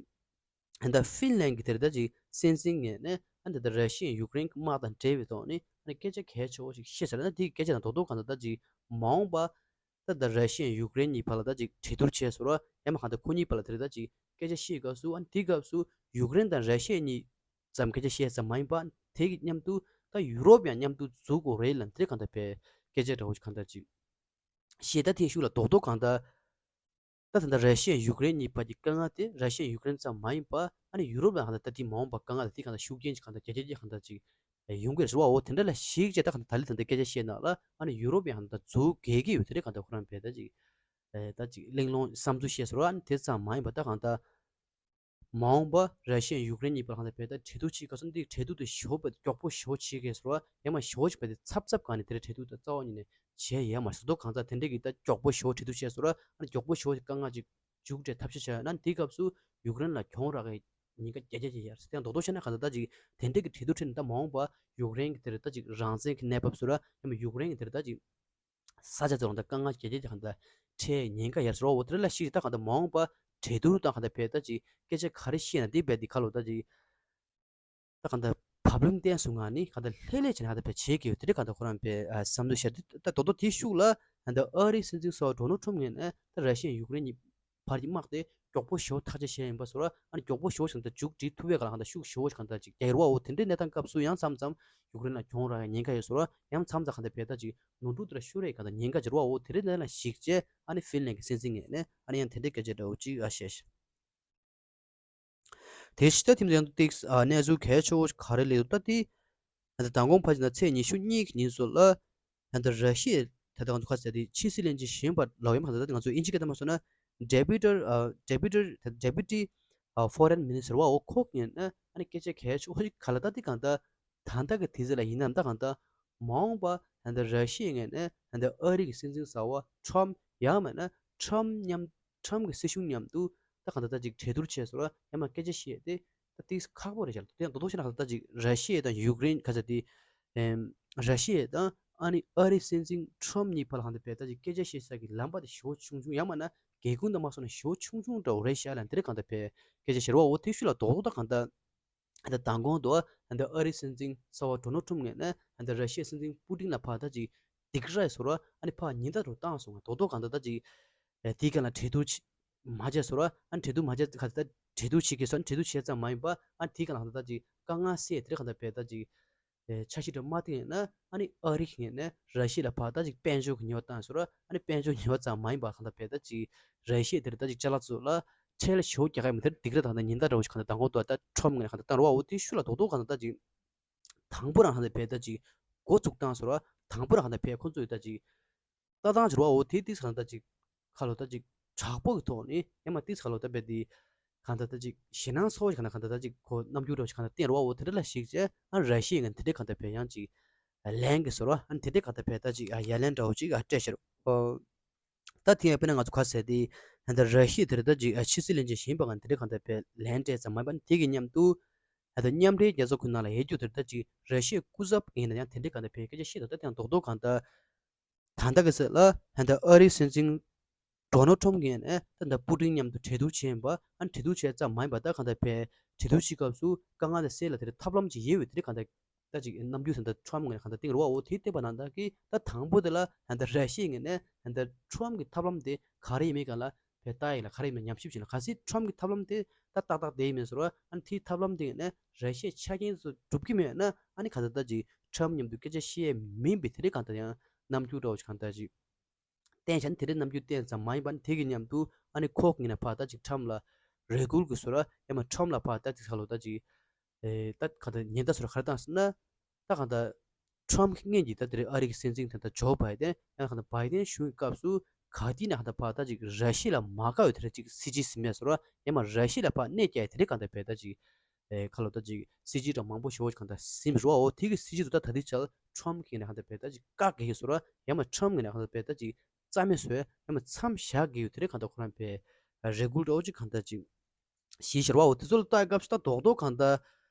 ད་ལྟ་ཧྥིན་ལན་གྱི་དེར་ད་ཅིག་སྲིད་འཛིན་ངོས་ནས་ཨ་ད་ལྟ་ར་ཤི་ཡ་ཡུཀ་རེན་གྱི་དམག་དང་འབྲེལ་བའི་ཐོག་ནས་ཨ་ནི་སྐད་ཆ་གལ་ཆེ་བོ་ཞིག་བཤད་ཚར། ད་དེ་སྐད་ཆ་དང་རྡོག་རྡོག་གང་ལྟར་ད་ཅིག་མ་འོངས་པ་ད་ལྟ་ར་ཤི་ཡ་ཡུཀ་རེན་གཉིས་བར་ལ་ད་ཅིག་གྲོས་བསྡུར་བྱས་སོང་ར། ཡང་མ་གང་ལྟར་ཁོ་གཉིས་བར་ལ་དེར་ད་ཅིག་སྐད་ཆ་བཤད་སྐབས་སུ་ཨ་ནི་དེ་སྐབས་སུ་ཡུཀ་རེན་དང་ར་ཤི་ཡ་གཉིས་ཙམ་སྐད་ཆ་བཤད་ཙམ་མ་ཡིན་པ་དེ་གི་མཉམ་དུ་ད་ཡུ་རོབ་ཡང་མཉམ་དུ་འཛུལ་དགོས་རེད་ལབ་དེ་གང་ལྟར་ཕར་སྐད་ཆ་འདྲ་བོ་ཞིག་གང་ལྟར་ཅིག་བཤད། ད་དེའི་ཤུགས་ལ་རྡོག་རྡོག་གང་ལྟར་ད་ད་ལྟ་ར་ཤི་ཡ་ཡུཀ་རེན་གཉིས་བར་གྱི་དཀའ་ངལ་དེ་ར་ཤི་ཡ་ཡུཀ་རེན་ཙམ་མ་ཡིན་པ་ཨ་ནི་ཡུ་རོབ་ལ་གང་ལྟར་ད་དེ་མ་འོངས་པ་དཀའ་ངལ་དེ་གང་ལྟར་ཤུགས་རྐྱེན་ཅིག་གང་ལྟར་རྒྱ་ཆེ་ཅིག་གང་ལྟར་ཅིག་ཡོང་གི་རེད་ཟེར་བ། འོ་དེ་འདྲ་ལ་གཞིགས་བྱས་ད་གང་ལྟར་ད་ལྟའི་ད་ལྟ་སྐད་ཆ་བཤད་ནང་ལ་ཨ་ནི་ཡུ་རོབ་ཡང་གང་ལྟར་འཛུལ་དགོས་ཀྱི་ཡོད། དེ་འདྲ་གང་ལྟར་ཁོ་རང་བས་ད་ཅིག་ཨེ་ད་ཅིག་གླེང་སློང་བསམ་ཚུལ་བཤད་སོང་ར། ཨ་ནི་དེ་ཙམ་མ་ཡིན་པ་ད་གང་ལྟར་མ་འོངས་པ་ར་ཤི་ཡ་ཡུཀ་རེན་གཉིས་བར་གང་ལྟར་བས་ད་གྲོས་བསྡུར་བྱེད་སྐབས་སུ་འདི་གྲོས་བསྡུར་དེ་ཞེ་པོ་བས་མགྱོགས་པོ་ཞེ་པོ་བྱེད་ཀྱི་ཡོད་ཟེར་བ། ཡང་མ་ཞེ་པོ་ཅིག་བས་དེ་ཚབ་ཚབ་གང་ནས་དེ་འདྲ་གྲོས་བསྡུར་ད་རྩ་བ་ཉིད་ནས་བྱས་ཡོད་མ་རེད་ཟེར་དོ། གང་ལྟར་དེ་འདྲ་གི་ད་མགྱོགས་པོ་ཞེ་པོ་གྲོས་བསྡུར་བྱས་སོང་ར། ཨ་ནི་མགྱོགས་པོ་ཞེ་པོ་དཀའ་ངལ་ཅིག་མཇུག་སྒྲིལ་ཐབས་ཤེས་བྱས་ཡོད་ན་དེའི་སྐབས་སུ་ཡུཀ་རེན་ལ་གྱོང་རག་གི་ཉེན་ཁ་རྒྱ་རྒྱ་ཆེ་ཡོད་རེད་ཟེར། དེ་ཡང་རྡོག་རྡོག་བཤད་ན་གང་ལྟར་ད་ཅིག་དེ་འདྲ་གི་གྲོས་བསྡུར་ཁྲོད་ནས་ད་མ་འོངས་པ་ཡུཀ་རེན་གྱི་དེར་ད་ཅིག་རང་བཙན་གྱི་གནས་བབ་སོགས་ར། ཡང་མ་ཡུཀ་རེན་གྱི་དེར་ད་ཅིག་ས་ཆ་དེ་རང་ད་དཀའ་ངལ་རྒྱ་རྒྱ་ཆེ་གང་ལྟར་འཕྲད་ཉེན་ཁ་ཡོད་རེད་ཟེར་བ། འོ་དེ་རེད་ལ་ཤི་ད་གང་ལྟར་མ་འོངས་པ་གྲོས་བསྡུར་དང་གང་ལྟར་བས་ད་ཅིག་སྐད་ཆ་ག་རེ་བཤད་ན་དེ་བས་དེ་ཁ་ལོ་ད་ཅིག་ད་གང་ལྟར་བབ་བརླིང་བསྟན་སོང་ང་ནི་གང་ལྟར་ལྷོད་ལྷོད་བྱས་ནས་གང་ལྟར་བས་བྱེད་ཀྱི་ཡོད། དེ་རེད་གང་ལྟར་ཁོ་རང་བས་ཨ་བསམ་བློ་བཤད་དུས་ད་རྡོག་རྡོག་དེའི་ཤུགས་ལ་ད་ལྟ་ཨ་རིའི་སྲིད་འཛིན་གསར་པ་ཌོ་ནལ་ཁྲམ་ངོས་ནས་ད་ར་ཤི་ཡ་ཡུཀ་རེན་གཉིས་བར་གྱི་དམག་དེ་མགྱོགས་པོ་ཞེ་པོ་ཐག་གཅོད་བྱས་ཡིན་པ་སོགས་ར། ཨ་ནི་མགྱོགས་པོ་ཞེ་པོ་ཞིག་ད་མཇུག་སྒྲིལ་ཐུབ་པའི་སྒང་ལ་གང་ལྟར་ཤུགས་ཞེ་པོ་ཞིག་གང་ལྟར་ཅིག་རྒྱག་ཡོད་རེད་བ། འོ་དེ་འདྲའི་གནས་སྟངས་སྐབས་སུ་ཡང་མཚམས་མཚམས་ཡུཀ་རེན་ལ་གྱོང་རག་ཡ་ཉེན་ཁ་ཡོད་སོགས་ར། ཡང་མཚམས་མཚམས་གང་ལྟར་བས་ད་ཅིག་ནོར་འཁྲུལ་དེ་འདྲ་ཤོར་ཡའི་གང་ལྟར་ཉེན་ཁ་ཡོད་རེད་བ། འོ་དེ་འདྲའི་གནས་ལ་གཞིགས་བྱས་ཨ་ནི་ཧྥིན་ལན་གྱི་སྲིད་འཛིན་ངོས་ནས་ཨ་ནི་ཡང་དེ་འདྲའི་སྐད་ཆ་འདྲ་བོ་ཅིག་ཨ་བཤད་ཤག་དེ་ཕྱི་ད་ཐིམ་ཡང་ཏིག་ཨ་གནས་ཚུལ་གལ་ཆེ་བོ་ག་རེ་སླེབས་འདུག་ད་དེ། ད་ལྟ་མདང་དགོང་ཕལ་ཆེར་ན་ཚེས་ཉི་ཤུ་གཉིས་ཀྱི་ཉིན་སོགས་ལ། ད་ལྟ་ར་ཤི་ཡའི་ད་ལྟ་ང་ཚོ་ཁ་ཟེར་དེ་ཕྱི་སྲིད་བློན་ཆེན་གཞོན་པ་ལབ་ཡོད་མ་རེད། ད་ལྟ་ང་ཚོ་དབྱིན་ཇི་སྐད་ཐ་མ་སོང་ན་Deputy ཨ་Deputy Deputy ཨ་Foreign Minister ཟེར་བ་འོ་ཁོ་ངོས་ནས་ཨ་ནི་སྐད་ཆ་གལ་ཆེ་བོ་ཞིག་ག་ལ་ད་དེ་གང་ལྟར་ད་ལྟ་གི་དུས་ཚོད་ལ་ཡིན་ནའང་ད་གང་ལྟར་མ་འོངས་པ་ད་ལྟ་ར་ཤི་ཡའི་ངོས་ནས་ད་ལྟ་ཨ་རི་གི་སྲིད་འཛིན་གསར་པ་ཁྲམ་ཡང་མིན་ན་ཁྲམ་མཉམ་ཁྲམ་གི་སྲིད་གཞུང་མཉམ་དུ་ད་གང་ལྟར་ད་ཅིག་གྲོས་བསྡུར་བྱས་སོང་ར། ཡང་མིན་སྐད་ཆ་བཤད་དེ། ད་ཏིག་ཁག་པོ་རེད་ཤག་དེ་ཡང་རྡོག་རྡོག་བཤད་ན་ད་ཅིག་ར་ཤི་ཡ་དང་ཡུཀ་རེན་ག་ཚ་དེ་ཨེམ་ར་ཤི་ཡ་དང་ཨ་ནི་ཨ་རིའི་སྲིད་འཛིན་ཁྲོམ་གཉིས་བར་ལ་གང་ལྟར་བས་ད་ཅིག་སྐད་ཆ་བཤད་ས་གི་ལམ་པ་དེ་ཞེ་པོ་ཆུང་ཆུང་ཡང་མིན་ན་སྒེའུ་ཁུང་དུ་མ་སོང་ན་ཞེ་པོ་ཆུང་ཆུང་འདྲ་བོ་རེད་ཤག་ལ་འདི་རེད་གང་ལྟར་བས་སྐད་ཆ་བཤད་རོགས་འོ་དེ་ཤུལ་ལ་རྡོག་རྡོག་ད་གང་ལྟར་ད་མདང་དགོང་དུ་ད་ཨ་རིའི་སྲིད་འཛིན་གསར་པ་ཌོ་ནལ་ཁྲམ་ངོས་ནས་ད་ར་ཤི་ཡའི་སྲིད་འཛིན་པུ་ཏིན་ལ་ཕར་ད་ཅིག་སྡིགས་ར་སོང་ར། ཨ་ནི་ཕར་ཉེན་བརྡ་རུ་བཏང་སོང་ང་རྡོག་རྡོག་གང་ལྟར་ད་ཅིག་དེའི་སྒང་ལ་གྲོས་བསྡུར་མ་བྱས་སོང་ར། ཨ་ནི་གྲོས་བསྡུར་མ་བྱས་ཁ་ད་ གྲོས་བསྡུར་བྱེད་ཀྱི་སོང་། གྲོས་བསྡུར་བྱས་ཙམ་མ་ཡིན་པ་ཨ་དེའི་སྒང་ལ་གང་ལྟར་ཅིག་དཀའ་ངལ་སེལ་དེ་རིང་གང་ལྟར་བས་ད་ཅིག་ཨེ་འཆར་གཞི་འདྲ་མ་བཏིང་ཡིན་ན་ཨ་ནི་ཨ་རི་གི་ངོས་ནས་ར་ཤི་ཡ་ལ་ཕར་ད་ཅིག་དཔལ་འབྱོར་གྱི་ཉེས་པ་བཏང་ཟེར་ར། ཨ་ནི་དཔལ་འབྱོར་ཉེས་པ་ཙམ་མ་ཡིན་པ་གང་ལྟར་བས་ད་ཅིག་ར་ཤི་ཡ་དེར་ད་ཅིག་ཅ་ལག་ཚོ་ལ་ཁྲལ་ཞེ་པོ་རྒྱག་གི་ཡོད་མེད་དེར་སྡིགས་ར་དང་ད་ཉེན་བརྡ་འདྲ་བོ་ཞིག་གང་ལྟར་མདང་དགོང་དུ་ད་ཁྲོམ་ངོས་ནས་གང་ལྟར་བཏང་རེད་བ། འོ་དེ་ཤུལ་ལ་རྡོག་རྡོག་གང་ལྟར་ད་ཅིག་དང་པོ་རང་གང་ལྟར་བས་ད་ཅིག་འགོ་བཙུགས་བཏང་ཟེར་ར། དང་པོ་རང་གང་ལྟར་བས་ཁོ་ཚོ་ཡི་ད་ཅིག་ལྟ་སྟངས་ཀྱི་རེད་བ། འོ་དེ་ཏིས་གང་ལྟར་ཅིག་ཁ་ལོ་ད་ཅིག་དྲག་པོ་གི་ཐོག་ནས་ཡང་མ་ཏིས་ཁ་ལོ་ད་བས་དེ་གང་ལྟར་ད་ཅིག་ཞེད་སྣང་ཚ་བོ་ཞིག་གང་ལྟར་གང་ལྟར་ད་ཅིག་ཁོ་རྣམ་འགྱུར་འདྲ་བོ་ཞིག་གང་ལྟར་བསྟན་རེད་བ། འོ་དེ་འདྲ་ལ་གཞིགས་བྱས་ཨ་ར་ཤི་ཡ་ངན་དེ་འདྲས་གང་ལྟར་བས་ཡང་ཅིག་ལན་གི་ཟེར་བ། ཨ་དེ་འདྲས་གང་ལྟར་བས་ད་ཅིག་ཨ་ཡ་ལན་འདྲ་བོ་ཅིག་ཨ་སྤྲད་ཤར། ཨོ། ད་དེ་ཡང་དཔེར་ན་ང་ཚོ་ག་ཟེར་དེ་ད་ལྟ་ར་ཤི་ཡ་དེར་ད་ཅིག་ཨ་ཕྱི་སྲིད་བློན་ཆེན་གཞན་པ་གང་དེ་འདྲས་གང་ལྟར་བས་ལན་སྤྲད་ཙམ་མ་ཡིན་པ་དེ་གི་མཉམ་དུ་ད་ལྟ་མཉམ་འབྲེལ་རྒྱལ་ཚོགས་ཁོ་ན་ལ་ཡོད་རྒྱུ་དེར་ད་ཅིག་ར་ཤི་ཡའི་སྐུ་ཚབ་ཡིན་ན་ཡང་དེ་འདྲས་གང་ལྟར་བས་སྐད་ཆ་བཤད་འདུག་ད་དེ་ཡང་རྡོག་རྡོག་གང་ལྟར། ད་ལྟ་གི་ཚེ་ལ་ད་ལྟ་ཨ་རིའི་སྲིད་འཛིན་ཌོ་ནལ་ཁྲོམ་གྱིས་ནས་ད་ལྟ་པུ་ཏིན་མཉམ་དུ་གྲོས་བསྡུར་བྱས་པ། ཨ་གྲོས་བསྡུར་བྱས་ཙམ་མ་ཡིན་པ་ད་གང་ལྟར་བས་གྲོས་བསྡུར་བྱེད་སྐབས་སུ་དཀའ་ངལ་དེ་སེལ་ལ་དེ་རིང་ཐབས་ལམ་ཅིག་ཡོད་པའི་དེ་རིང་གང་ལྟར་ད་ཅིག་རྣམ་འགྱུར་ད་ལྟ་ཁྲོམ་ངོས་ནས་གང་ལྟར་བསྟན་རོགས་འོ་དེ་བལྟས་པ་ན་ད་གི་ད་དང་པོ་དེ་ལ་ད་ལྟ་ར་ཤི་ཡའི་ངོས་ནས་ད་ལྟ་ཁྲོམ་གྱི་ཐབས་ལམ་དེ་ག་རེ་ཡིན་མིན་གང་ལ་བས་ལྟ་ཡིན་ལ་ག་རེ་ཡིན་མིན་ཉམས་ཞིབ་བྱས་ན་གལ་སྲིད་ཁྲོམ་གྱི་ཐབས་ལམ་དེ་ད་ཏག་ཏག་བསྡད་ཡིན་མིན་ཟེར་བ། ཨ་ནི་དེའི་ཐབས་ལམ་དེ་ངོས་ནས་ར་ཤི་ཡའི་ཆ་རྐྱེན་ཚོ་འགྲུབ་ཀྱི་མེད་ན་ཨ་ནི་གང་ལྟར་ད་ཅིག་ཁྲོམ་མཉམ་དུ་སྐད་ཆ་བཤད་མིན་པའི་དེ་རིང་གང་ལྟར་ཡང་རྣམ་འགྱུར་འདྲ་བོ་ཞིག་གང་ལྟར་ཅིག་བསྟན་བྱ་ནི་དེ་འདྲའི་རྣམ་འགྱུར་བསྟན་ཙམ་མ་ཡིན་པར་དེ་གི་མཉམ་དུ་ཨ་ནི་ཁོ་ངོས་ནས་ཕར་ད་ཅིག་ཁྲོམ་ལ་རེ་སྐུལ་གྱི་བཟོ་འདྲ་ཡང་མ་ཁྲོམ་ལ་ཕར་ད་ཅིག་ཁ་ལོ་ད་ཅིག་ཨེ་ད་ག་ད་ཉེན་བརྡ་བཟོ་འདྲ་ག་རེ་བཏང་ཟེར་ན། ད་ག་ད་ཁྲོམ་གྱི་སྔོན་གྱི་ད་དེ་རིང་ཨ་རི་གི་སྲིད་འཛིན་ད་ད་ཇོ་བྷའི་ཌེན་ཡང་ག་ད་བྷའི་ཌེན་གཞུང་གི་སྐབས་སུ་ག་དུས་ནས་ག་ད་ཕར་ད་ཅིག་ར་ཤི་ཡ་ལ་མ་དགའ་བའི་དེ་རིང་ཅིག་སྲིད་ཇུས་ཟིན་མེད་བཟོ་འདྲ་ཡང་མ་ར་ཤི་ཡ་ལ་ཕར་གནོད་སྐྱེལ་དེ་རིང་གང་ལྟར་བས་ད་ཅིག་ཨེ་ཁ་ལོ་ད་ཅིག་སྲིད་ཇུས་འདྲ་མང་པོ་ཞེ་པོ་ཅིག་གང་ལྟར་ཟིན་པ་རེད་བ། འོ་དེ་གི་སྲིད་ཇུས་དེ་ད་ད་ལྟའི་ཆར་ཁྲོམ་གྱི་ནས་གང་ལྟར་བས་ད་ཅིག་བཀག་གི་ཡོད་ཟེར་བ་ཡང་མ་ཁྲོམ་གྱི་ནས་གང་ལྟར་བས་ད་ཅིག་རྩ་མེད་བཟོས་ཡང་མ་མཚམས་བཞག་གི་ཡོད་དེ་རིང་གང་ལྟར་ཁོ་རང་བས་རེ་སྐུལ་འདྲ་བོ་ཅིག་གང་ལྟར་ཅིག་བྱས་ཤར་བ། འོ་དེ་ཚོ་ལ་ལྟ་སྐབས་སུ་ད་རྡོག་རྡོག་གང་ལྟར་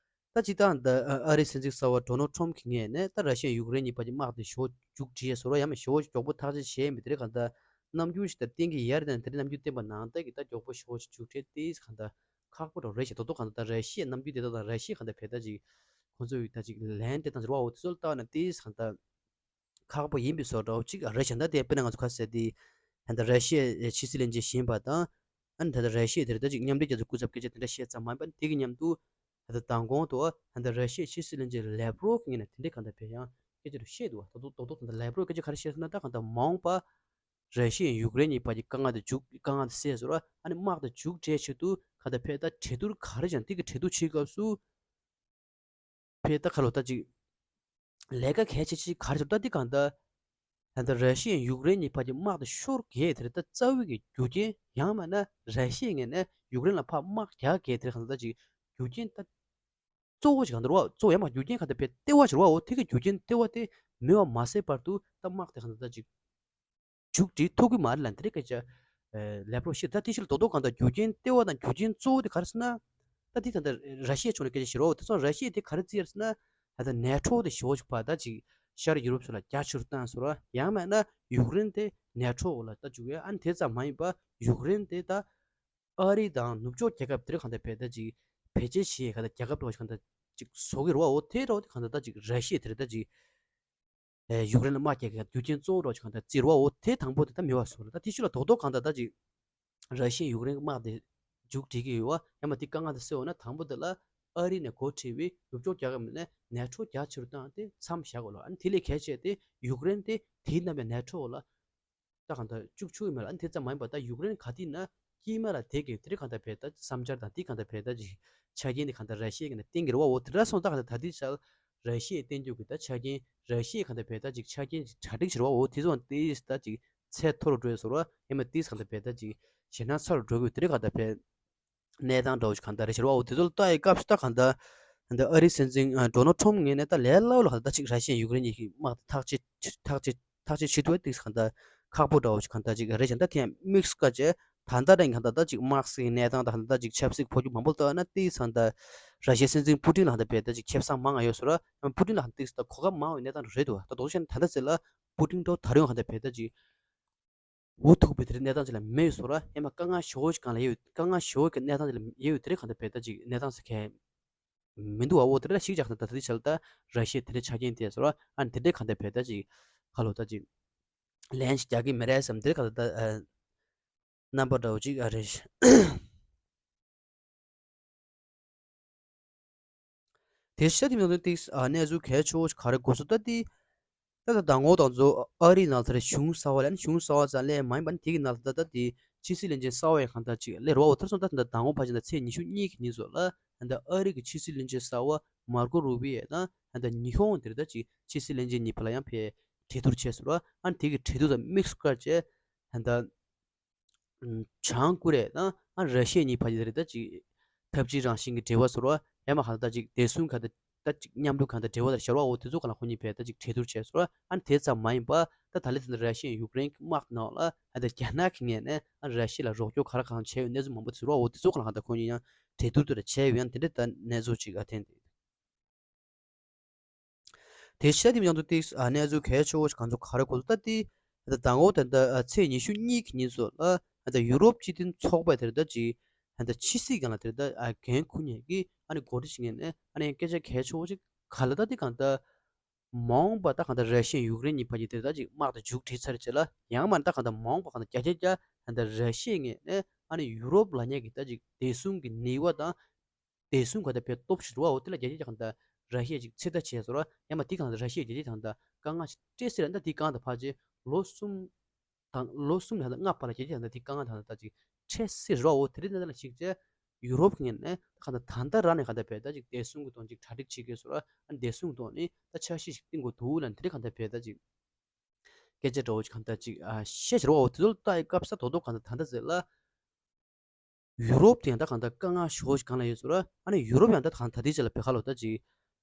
ད་ཅིག་ད་ད་ཨ་རིའི་སྲིད་འཛིན་གསར་བ་ཌོ་ནལ་ཁྲོམ་གྱི་ངོས་ནས་ད་ར་ཤི་ཡ་ཡུཀ་རེན་གཉིས་བར་གྱི་དམག་དེ་ཞེ་པོ་མཇུག་སྒྲིལ་ཟེར་བ་ཡང་མ་ཞེ་པོ་མགྱོགས་པོ་ཐག་གཅོད་བྱས་མི་དེ་རིང་གང་ལྟར་རྣམ་འགྱུར་ཞིག་ད་བསྟན་གྱི་ཡར་དང་དེ་རིང་རྣམ་འགྱུར་བསྟན་པ་ནང་ལྟར་གྱི་ད་མགྱོགས་པོ་ཞེ་པོ་ཞིག་མཇུག་སྒྲིལ་ཏེ་གང་ལྟར། ཁག་པོ་འདྲ་རེད་ཤག་རྡོག་རྡོག་གང་ལྟར་ད་ར་ཤི་ཡའི་རྣམ་འགྱུར་དེ་དག་དང་ར་ཤི་ཡའི་གང་ལྟར་བས་ད་ཅིག་ཁོང་ཚོའི་ད་ཅིག་ལན་སྤྲད་སྟངས་ཟེར་བ་འོ་དེ་ཚོ་ལ་བལྟས་ན་ཏིས་གང་ལྟར་ཁག་པོ་ཡིན་པའི་བཟོ་འདྲ་བོ་ཅིག་རེད་ཤག་ད་དེ་དཔེར་ན་ང་ཚོ་ཁ་གསལ་དེ་ད་ལྟ་ར་ཤི་ཡའི་ཕྱི་སྲིད་བློན་ཆེན་གཞོན་པ་དང་ཨ་ནི་ད་ལྟ་ར་ཤི་ཡའི་དེར་ད་ཅིག་མཉམ་འབྲེལ་རྒྱལ་ཚོགས་སྐུ་ཚབ་སྐད་ཆ་དེ་འདྲ་བཤད་ཙམ་མ་ཡིན་པར་དེ་གི་མཉམ་དུ་ད་ལྟ་མདང་དགོང་དུ་ད་ལྟ་ར་ཤི་ཡའི་ཕྱི་སྲིད་བློན་ཆེན་ལེབ་རོབ་ཀྱི་ངོས་ནས་དེ་འདྲའི་གང་ལྟར་བས་ཡང་སྐད་ཆ་དེ་བཤད་འདུག་བ། ད་དུང་རྡོག་རྡོག་ད་ལྟ་ལེབ་རོབ་སྐད་ཆ་ག་རེ་བཤད་ཟེར་ན་ད་གང་ལྟར་མ་འོངས་པ་ར་ཤི་ཡ་ཡུཀ་རེན་གཉིས་བར་གྱི་དཀའ་ངལ་དེ་མཇུག་དཀའ་ངལ་དེ་སེལ་ཟེར་བ་ཨ་ནི་དམག་དེ་མཇུག་སྒྲིལ་ཆེད་དུ་ག་ད་ཕེ་ད་གྲོས་བསྡུར་ག་རེ་ཀྱང་དེ་གི་གྲོས་བསྡུར་བྱེད་སྐབས་སུ་ཕེ་ད་ཁ་ལོ་ད་ཅིག་ལས་ཀ་གལ་ཆེ་ཆེ་ག་རེ་ཟེར་ད་འདི་གང་ད་ད་ད་ར་ཤི་ཡ་ཡུཀ་རེན་གཉིས་བར་གྱི་དམག་དེ་ཤོར་གས་དེ་རེད། ད་རྩ་བའི་གི་རྒྱུ་རྐྱེན་ཡང་མིན་ན་ར་ཤི་ཡའི་ངོས་ནས་ཡུཀ་རེན་ལ་ཕར་དམག་རྒྱག་གས་དེ་རེད། གང་ད་ད་ཅིག་རྒྱུ་རྐྱེན་ད་གཙོ་བོ་ཞིག་གང་འདྲ་བ་གཙོ་བོ་ཡང་མ་རྒྱུ་རྐྱེན་གང་འདྲ་བའི་ལྟེ་བ་ཞིག་རེད་བ། འོ་དེ་གི་རྒྱུ་རྐྱེན་ལྟེ་བ་དེ་མེད་པ་མ་ཟད་བར་དུ་ད་དམག་དེ་གང་འདྲ་ད་ཅིག་མཇུག་སྒྲིལ་ཐུབ་ཀྱི་མ་རེད་ལབ་དེ་རེད་སྐད་ཆ། ལེབ་རོབ་ཤི་ད་དེ་ཤི་ལ་རྡོག་རྡོག་གང་འདྲ་རྒྱུ་རྐྱེན་ལྟེ་བ་དང་རྒྱུ་རྐྱེན་གཙོ་བོ་དེ་ག་རེ་ཟེར་ན། ད་དེ་ད་ལྟ་ར་ཤི་ཡའི་ཕྱོགས་ནས་སྐད་ཆ་ཞིག་རེད་བ། དེ་ཚོ་ར་ཤི་ཡས་དེ་ག་རེ་བརྩི་ཡ་རེད་ཟེར་ན། ད་ལྟ་ནེ་ཊོ་དེ་ཞེ་པོ་ཅིག་ཕར་ད་ཅིག་ཤར་ཡུ་རོབ་ཚོ་ལ་རྒྱ་ཆེ་རུ་བཏང་ཟེར་བ་ཡང་མིན་ན་ཡུཀ་རེན་དེ་ནེ་ཊོ་འོག་ལ་ད་འཇུག་ཡ། ཨ་ནི་དེ་ཙམ་མ་ཡིན་པ་ཡུཀ་རེན་དེ་ད་ཨ་རི་དང་ནུབ་ཕྱོགས་རྒྱལ་ཁབ་དེར་གང་ལྟར་བས་ད་ཅིག་བེད་སྤྱོད་བྱེད་ག་ད་རྒྱལ་ཁབ་འདྲ་བ་ཞིག་གང་ལྟར་ཅིག་བཟོ་གི་རེད་བ། འོ་དེ་འདྲ་བ་དེ་གང་ལྟར་ད་ཅིག་ར་ཤི་ཡ་དེར་ད་ཅིག་ཡུཀ་རེན་ལ་དམག་རྒྱག་གི་རྒྱུ་རྐྱེན་གཙོ་བོ་འདྲ་བ་ཞིག་གང་ལྟར་བརྩི་རེད་བ། འོ་དེ་དང་པོ་དེ་ད་མེད་པ་བཟོ་རེད། ད་དེ་ཤུལ་ལ་རྡོག་རྡོག་གང་ལྟར་ད་ཅིག་ར་ཤི་ཡ་ཡུཀ་རེན་གྱི་དམག་དེ་མཇུག་སྒྲིལ་གྱི་ཡོད་བ། ཡང་མ་དེ་དཀའ་ངལ་དེ་སེལ་འོང་ན་དང་པོ་དེ་ལ་ཨ་རི་ནས་འགོ་ཁྲིད་པའི་ནུབ་ཕྱོགས་རྒྱལ་ཁབ་མིན་ནས་ནེ་ཊོ་རྒྱ་ཆེ་རུ་བཏང་སྟེ་མཚམས་བཞག་དགོས་ལ། ཨ་ནི་དེ་ལས་གལ་ཆེ་དེ་ཡུཀ་རེན་དེ་དེའི་རྣམ་པའི་ནེ་ཊོ་ལ་ད་གང་ལྟར་བཅུག་ཆོག་གི་མེད་ལ། ཨ་ནི་དེ་ཙམ་མ་ཡིན་པར་ད་ཡུཀ་རེན་ག་དུས་ན་དཀྱིལ་མ་ལ་བསྡད་དགོས་དེ་རིང་གང་ལྟར་བས་ད་བསམ་འཆར་དང་དེ་གང་ལྟར་བས་ད་ཅིག་ཆ་རྐྱེན་དེ་གང་ལྟར་ར་ཤི་ཡའི་ངོས་ནས་བསྟན་གྱི་རེད་བ། འོ་དེ་འདྲ་སོང་ད་གང་ལྟར་ད་དུས་ཆར་ར་ཤི་ཡའི་བསྟན་རྒྱུ་གི་ད་ཆ་རྐྱེན་ར་ཤི་ཡའི་གང་ལྟར་བས་ད་ཅིག་ཆ་རྐྱེན་ཅིག་གྲ་སྒྲིག་བྱེད་རེད་བ། འོ་དེ་ཚོ་དེ་ད་ཅིག་ཚད་མཐོ་རུ་འགྲོ་ཡོད་ཟེར་བ། ཡང་མ་དེ་གང་ལྟར་བས་ད་ཅིག་ཞེད་སྣང་ཚ་རུ་འགྲོ་གི་དེ་རིང་གང་ལྟར་བས་གནས་སྟངས་འདྲ་བོ་ཞིག་གང་ལྟར་རེད་ཟེར་བ། འོ་དེ་ཚོ་ལ་ལྟ་ཡི་སྐབས་སུ་ད་གང་ལྟར་ད་ཨ་རིའི་སྲིད་འཛིན་ཨ་ཌོ་ནལ་ཁྲོམ་ངོས་ནས་ད་ལས་སླ་པོ་ལ་གང་ལྟར་ད་ཅིག་ར་ཤི་ཡ་ཡུཀ་རེན་གཉིས་ཀྱི་དམག་དེ་ཐག་གཅད་ཐག་གཅད་ཐག་གཅད་བྱེད་ཐུབ་པ་དེ་གང་ལྟར་ཁག་པོ་འདྲ་བོ་ཞིག་གང་ལྟར་ཅིག་རེད་ཅང་ད་དེ་ཡང་དམིགས་སུ་བཀར་བྱས་ད་ལྟ་རང་གང་ལྟར་ད་ཅིག་དམག་སའི་གནས་སྟངས་ད་གང་ལྟར་ད་ཅིག་ཆབ་སྲིད་འཕོ་འགྱུར་མང་པོ་ལྟ་ན་དེ་གང་ལྟར་ར་ཤི་ཡའི་སྲིད་འཛིན་པུ་ཏིན་ལ་གང་ལྟར་བས་ད་ཅིག་ཁེ་བཟང་མང་ང་ཡོད་ཟེར་བ། ཡང་པུ་ཏིན་ལ་གང་ལྟར་ད་གོ་སྐབས་མང་བའི་གནས་སྟངས་རེད་འདུག་ད་དོགས་ཤེས་ད་ལྟ་ཚེ་ལ་པུ་ཏིན་འགྲོ་ད་རུང་གང་ལྟར་བས་ད་ཅིག་འུ་ཐུག་པའི་དེ་རིང་གནས་སྟངས་ཅིག་ལ་མེད་ཟེར་བ། ཡང་མ་དཀའ་ངལ་ཞེ་པོ་ཞིག་གང་ལ་ཡོད། དཀའ་ངལ་ཞེ་པོ་གི་གནས་སྟངས་ཅིག་ལ་ཡོད་དེ་རིང་གང་ལྟར་བས་ད་ཅིག་གནས་སྟངས་ཟེར་མཁན་མི་འདུག་བ། འོ་དེ་འདྲ་ཞིག་ཅག་ད་ད་དེ་ཆར་ད་ར་ཤི་ཡ་དེ་འདྲ་ཆ་རྐྱེན་དེ་ཟེར་བ། ཨ་ནི་དེ་འདྲས་གང་ལྟར་བས་ད་ཅིག་ཁ་ལོ་ད་ཅིག་ལན་ཞིག་རྒྱག་གི་མི་རེད་བསམ་དེ་གང་ལྟར་ད་རྣམ་པ་འདྲ་བོ་ཅིག་ཨ་རེད། དེ་ཤ་དེ་མི་ཚོ་ཏིག་ཨ་གནས་ཚུལ་གལ་ཆེ་བོ་ཞིག་ག་རེ་གོ་སོང་ད་དེ། ད་ད་མདང་དགོང་དང་ཚོ་ཨ་རིའི་ནང་ལ་ད་རེས་གཞུང་གསར་བ་ལ་ནི་གཞུང་གསར་བ་ཙང་ལས་མ་ཡིན་པ་ནི་དེ་གི་ནང་ལ་ད་ད་དེ་ཕྱི་སྲིད་བློན་ཆེན་གསར་བ་ཡང་གང་ལྟར་ཅིག་སླེབས་རོགས་འོ་དེར་སོང་ད་ད་མདང་དགོང་ཕལ་ཆེར་ད་ཚེས་ཉི་ཤུ་གཉིས་ཀྱི་ཉིན་ཚོ་ལ་ད་ཨ་རི་གི་ཕྱི་སྲིད་བློན་ཆེན་གསར་བ་མར་ཀོ་རུ་བི་ཡ་དང་ད་ཉི་ཧོང་དེར་ད་ཅིག་ཕྱི་སྲིད་བློན་ཆེན་གཉིས་བར་ལ་ཡང་ཕེ་གྲོས་བསྡུར་བྱས་སོང་ར། ཨ་ནི་དེ་གི་གྲོས་བསྡུར་དང་དམིགས་སུ་བཀར་བྱས་ད་ད། བྱང་ཀོ་རི་ཡ་དང་ཨ་ར་ཤི་ཡ་གཉིས་བར་གྱི་དེ་རེད་ད་ཅིག་འཐབ་ཇུས་རང་བཞིན་གྱི་འབྲེལ་བ་ཟེར་བ་ཡང་མ་གང་ལྟར་ཅིག་བདེ་སྲུང་ག་ད་ད་ཅིག་མཉམ་རུབ་གང་ལྟར་འབྲེལ་བ་དང་ཞར་བ་འོ་དེ་ཚོ་ག་ལ་ཁོ་གཉིས་བས་ད་ཅིག་གྲོས་བསྡུར་བྱས་ཟེར་བ། ཨ་ནི་དེ་ཙམ་མ་ཡིན་པ་ད་ད་ལི་དེ་འདི་ར་ཤི་ཡ་ཡུཀ་རེན་གྱི་དམག་ནང་ལ་ཨ་ད་རྒྱ་ནག་གི་ངོས་ནས་ཨ་ར་ཤི་ཡ་ལ་རོགས་སྐྱོར་ག་རེ་གང་བྱས་ཡོད་གནས་ཚུལ་མང་པོ་ཟེར་བ་འོ་དེ་ཚོ་ག་ལ་གང་ལྟར་ཁོ་གཉིས་ཡང་གྲོས་བསྡུར་དེ་ལ་བྱས་ཡོད། ཡང་དེ་འདྲ་ད་གནས་ཚུལ་ཅིག་ཨ་ཐེན་དེ། དེ་ཤ་དེ་མཉམ་དུ་ཏིག་ཨ་གནས་ཚུལ་གལ་ཆེ་བོ་ཞིག་གང་ཚོ་ག་རེ་གོ་ཚོ་ད་ཏི་ད་དང་པོ་ད་ད་ཚེས་ཉི་ཤུ་གཉིས་ཀྱི་ཉིན་ཚོ་ལ་ད་ཡུ་རོབ་སྤྱི་མཐུན་ཚོགས་པའི་དེར་ད་ཅི་ད་ཕྱི་སྲིད་སྒང་ལ་དེར་ད་འགན་འཁུར་མཁན་གྱི་ཨ་ནི་འགོ་ཁྲིད་ཞིག་ངེས་ནས་ཨ་ནི་སྐད་ཆ་གལ་ཆེ་བོ་ཞིག་ག་ལ་ད་ཏི་གང་ད་མ་འོངས་པ་ད་གང་ད་ར་ཤི་ཡ་ཡུཀ་རེན་གཉིས་བར་གྱི་དེར་ད་ཅི་དམག་ད་མཇུག་སྒྲིལ་ཚར་རྗེས་ལ་ཡང་མ་ད་གང་ད་མ་འོངས་པ་གང་ད་བརྒྱ་ཆ་བརྒྱ་ད་ར་ཤི་ཡ་ངེས་ནས་ཨ་ནི་ཡུ་རོབ་ལ་ཉེ་གི་ད་ཅི་བདེ་སྲུང་གི་ནུས་པ་དང་། བདེ་སྲུང་ག་ད་བས་སྟོབས་ཤིག་རུ་བ་འོ་དེ་ལ་རྒྱ་ཆེ་གང་ད་ར་ཤི་ཡ་ཅིག་ཚེ་ད་བྱས་སོ་ར། ཡང་མ་དེ་གང་ད་ར་ཤི་ཡ་རྒྱ་ཆེ་གང་ད་དཀའ་ངལ་ཞིག་སྤྲད་སྲིད་ལ་ད་དེ་གང་ད་ཕ་ཅེ་ལོ་གསུམ་དང་ལོ་གསུམ་ལ་ད་ལྔ་བར་ལ་རྒྱ་ཆེ་གང་ད་དེ་དཀའ་ངལ་ད་ད་ཅིག་འཕྲད་སྲིད་རུ་བ་འོ་དེ་རིགས་ད་ལ་ཞིག་ཅེ་ཡུ་རོབ་གི་ངན་ནས་ད་གང་ད་ད་ད་ར་ནས་གང་ད་བས་ད་ཅིག་བདེ་སྲུང་གི་དོན་ཅིག་གྲ་སྒྲིག་བྱེད་དགོས་སོ་ར། ཨ་བདེ་སྲུང་གི་དོན་ནི་ད་འཆར་གཞི་ཞིག་བཏིང་དགོས་འདུག་ལ་དེ་རིགས་གང་ད་བས་ད་ཅིག་སྐད་ཆ་འདྲ་བོ་ཅིག་གང་ད་ཅིག་ཨ་བཤད་རུ་བ་འོ་དེ་ཚོ་ལ་ད་ཡི་སྐབས་ས་དོ་དོ་གང་ད་ད་ད་ཟེར་ལ། ཡུ་རོབ་དེ་ཡང་ད་གང་ལྟར་དཀའ་ངལ་ཞེ་པོ་ཞིག་གང་ལ་ཡོད་ཟེར་ར། ཨ་ནི་ཡུ་རོབ་ཡང་ད་གང་ད་དེ་ཅི་ལ་བེ་ཁ་ལོ་ད་ཅིག་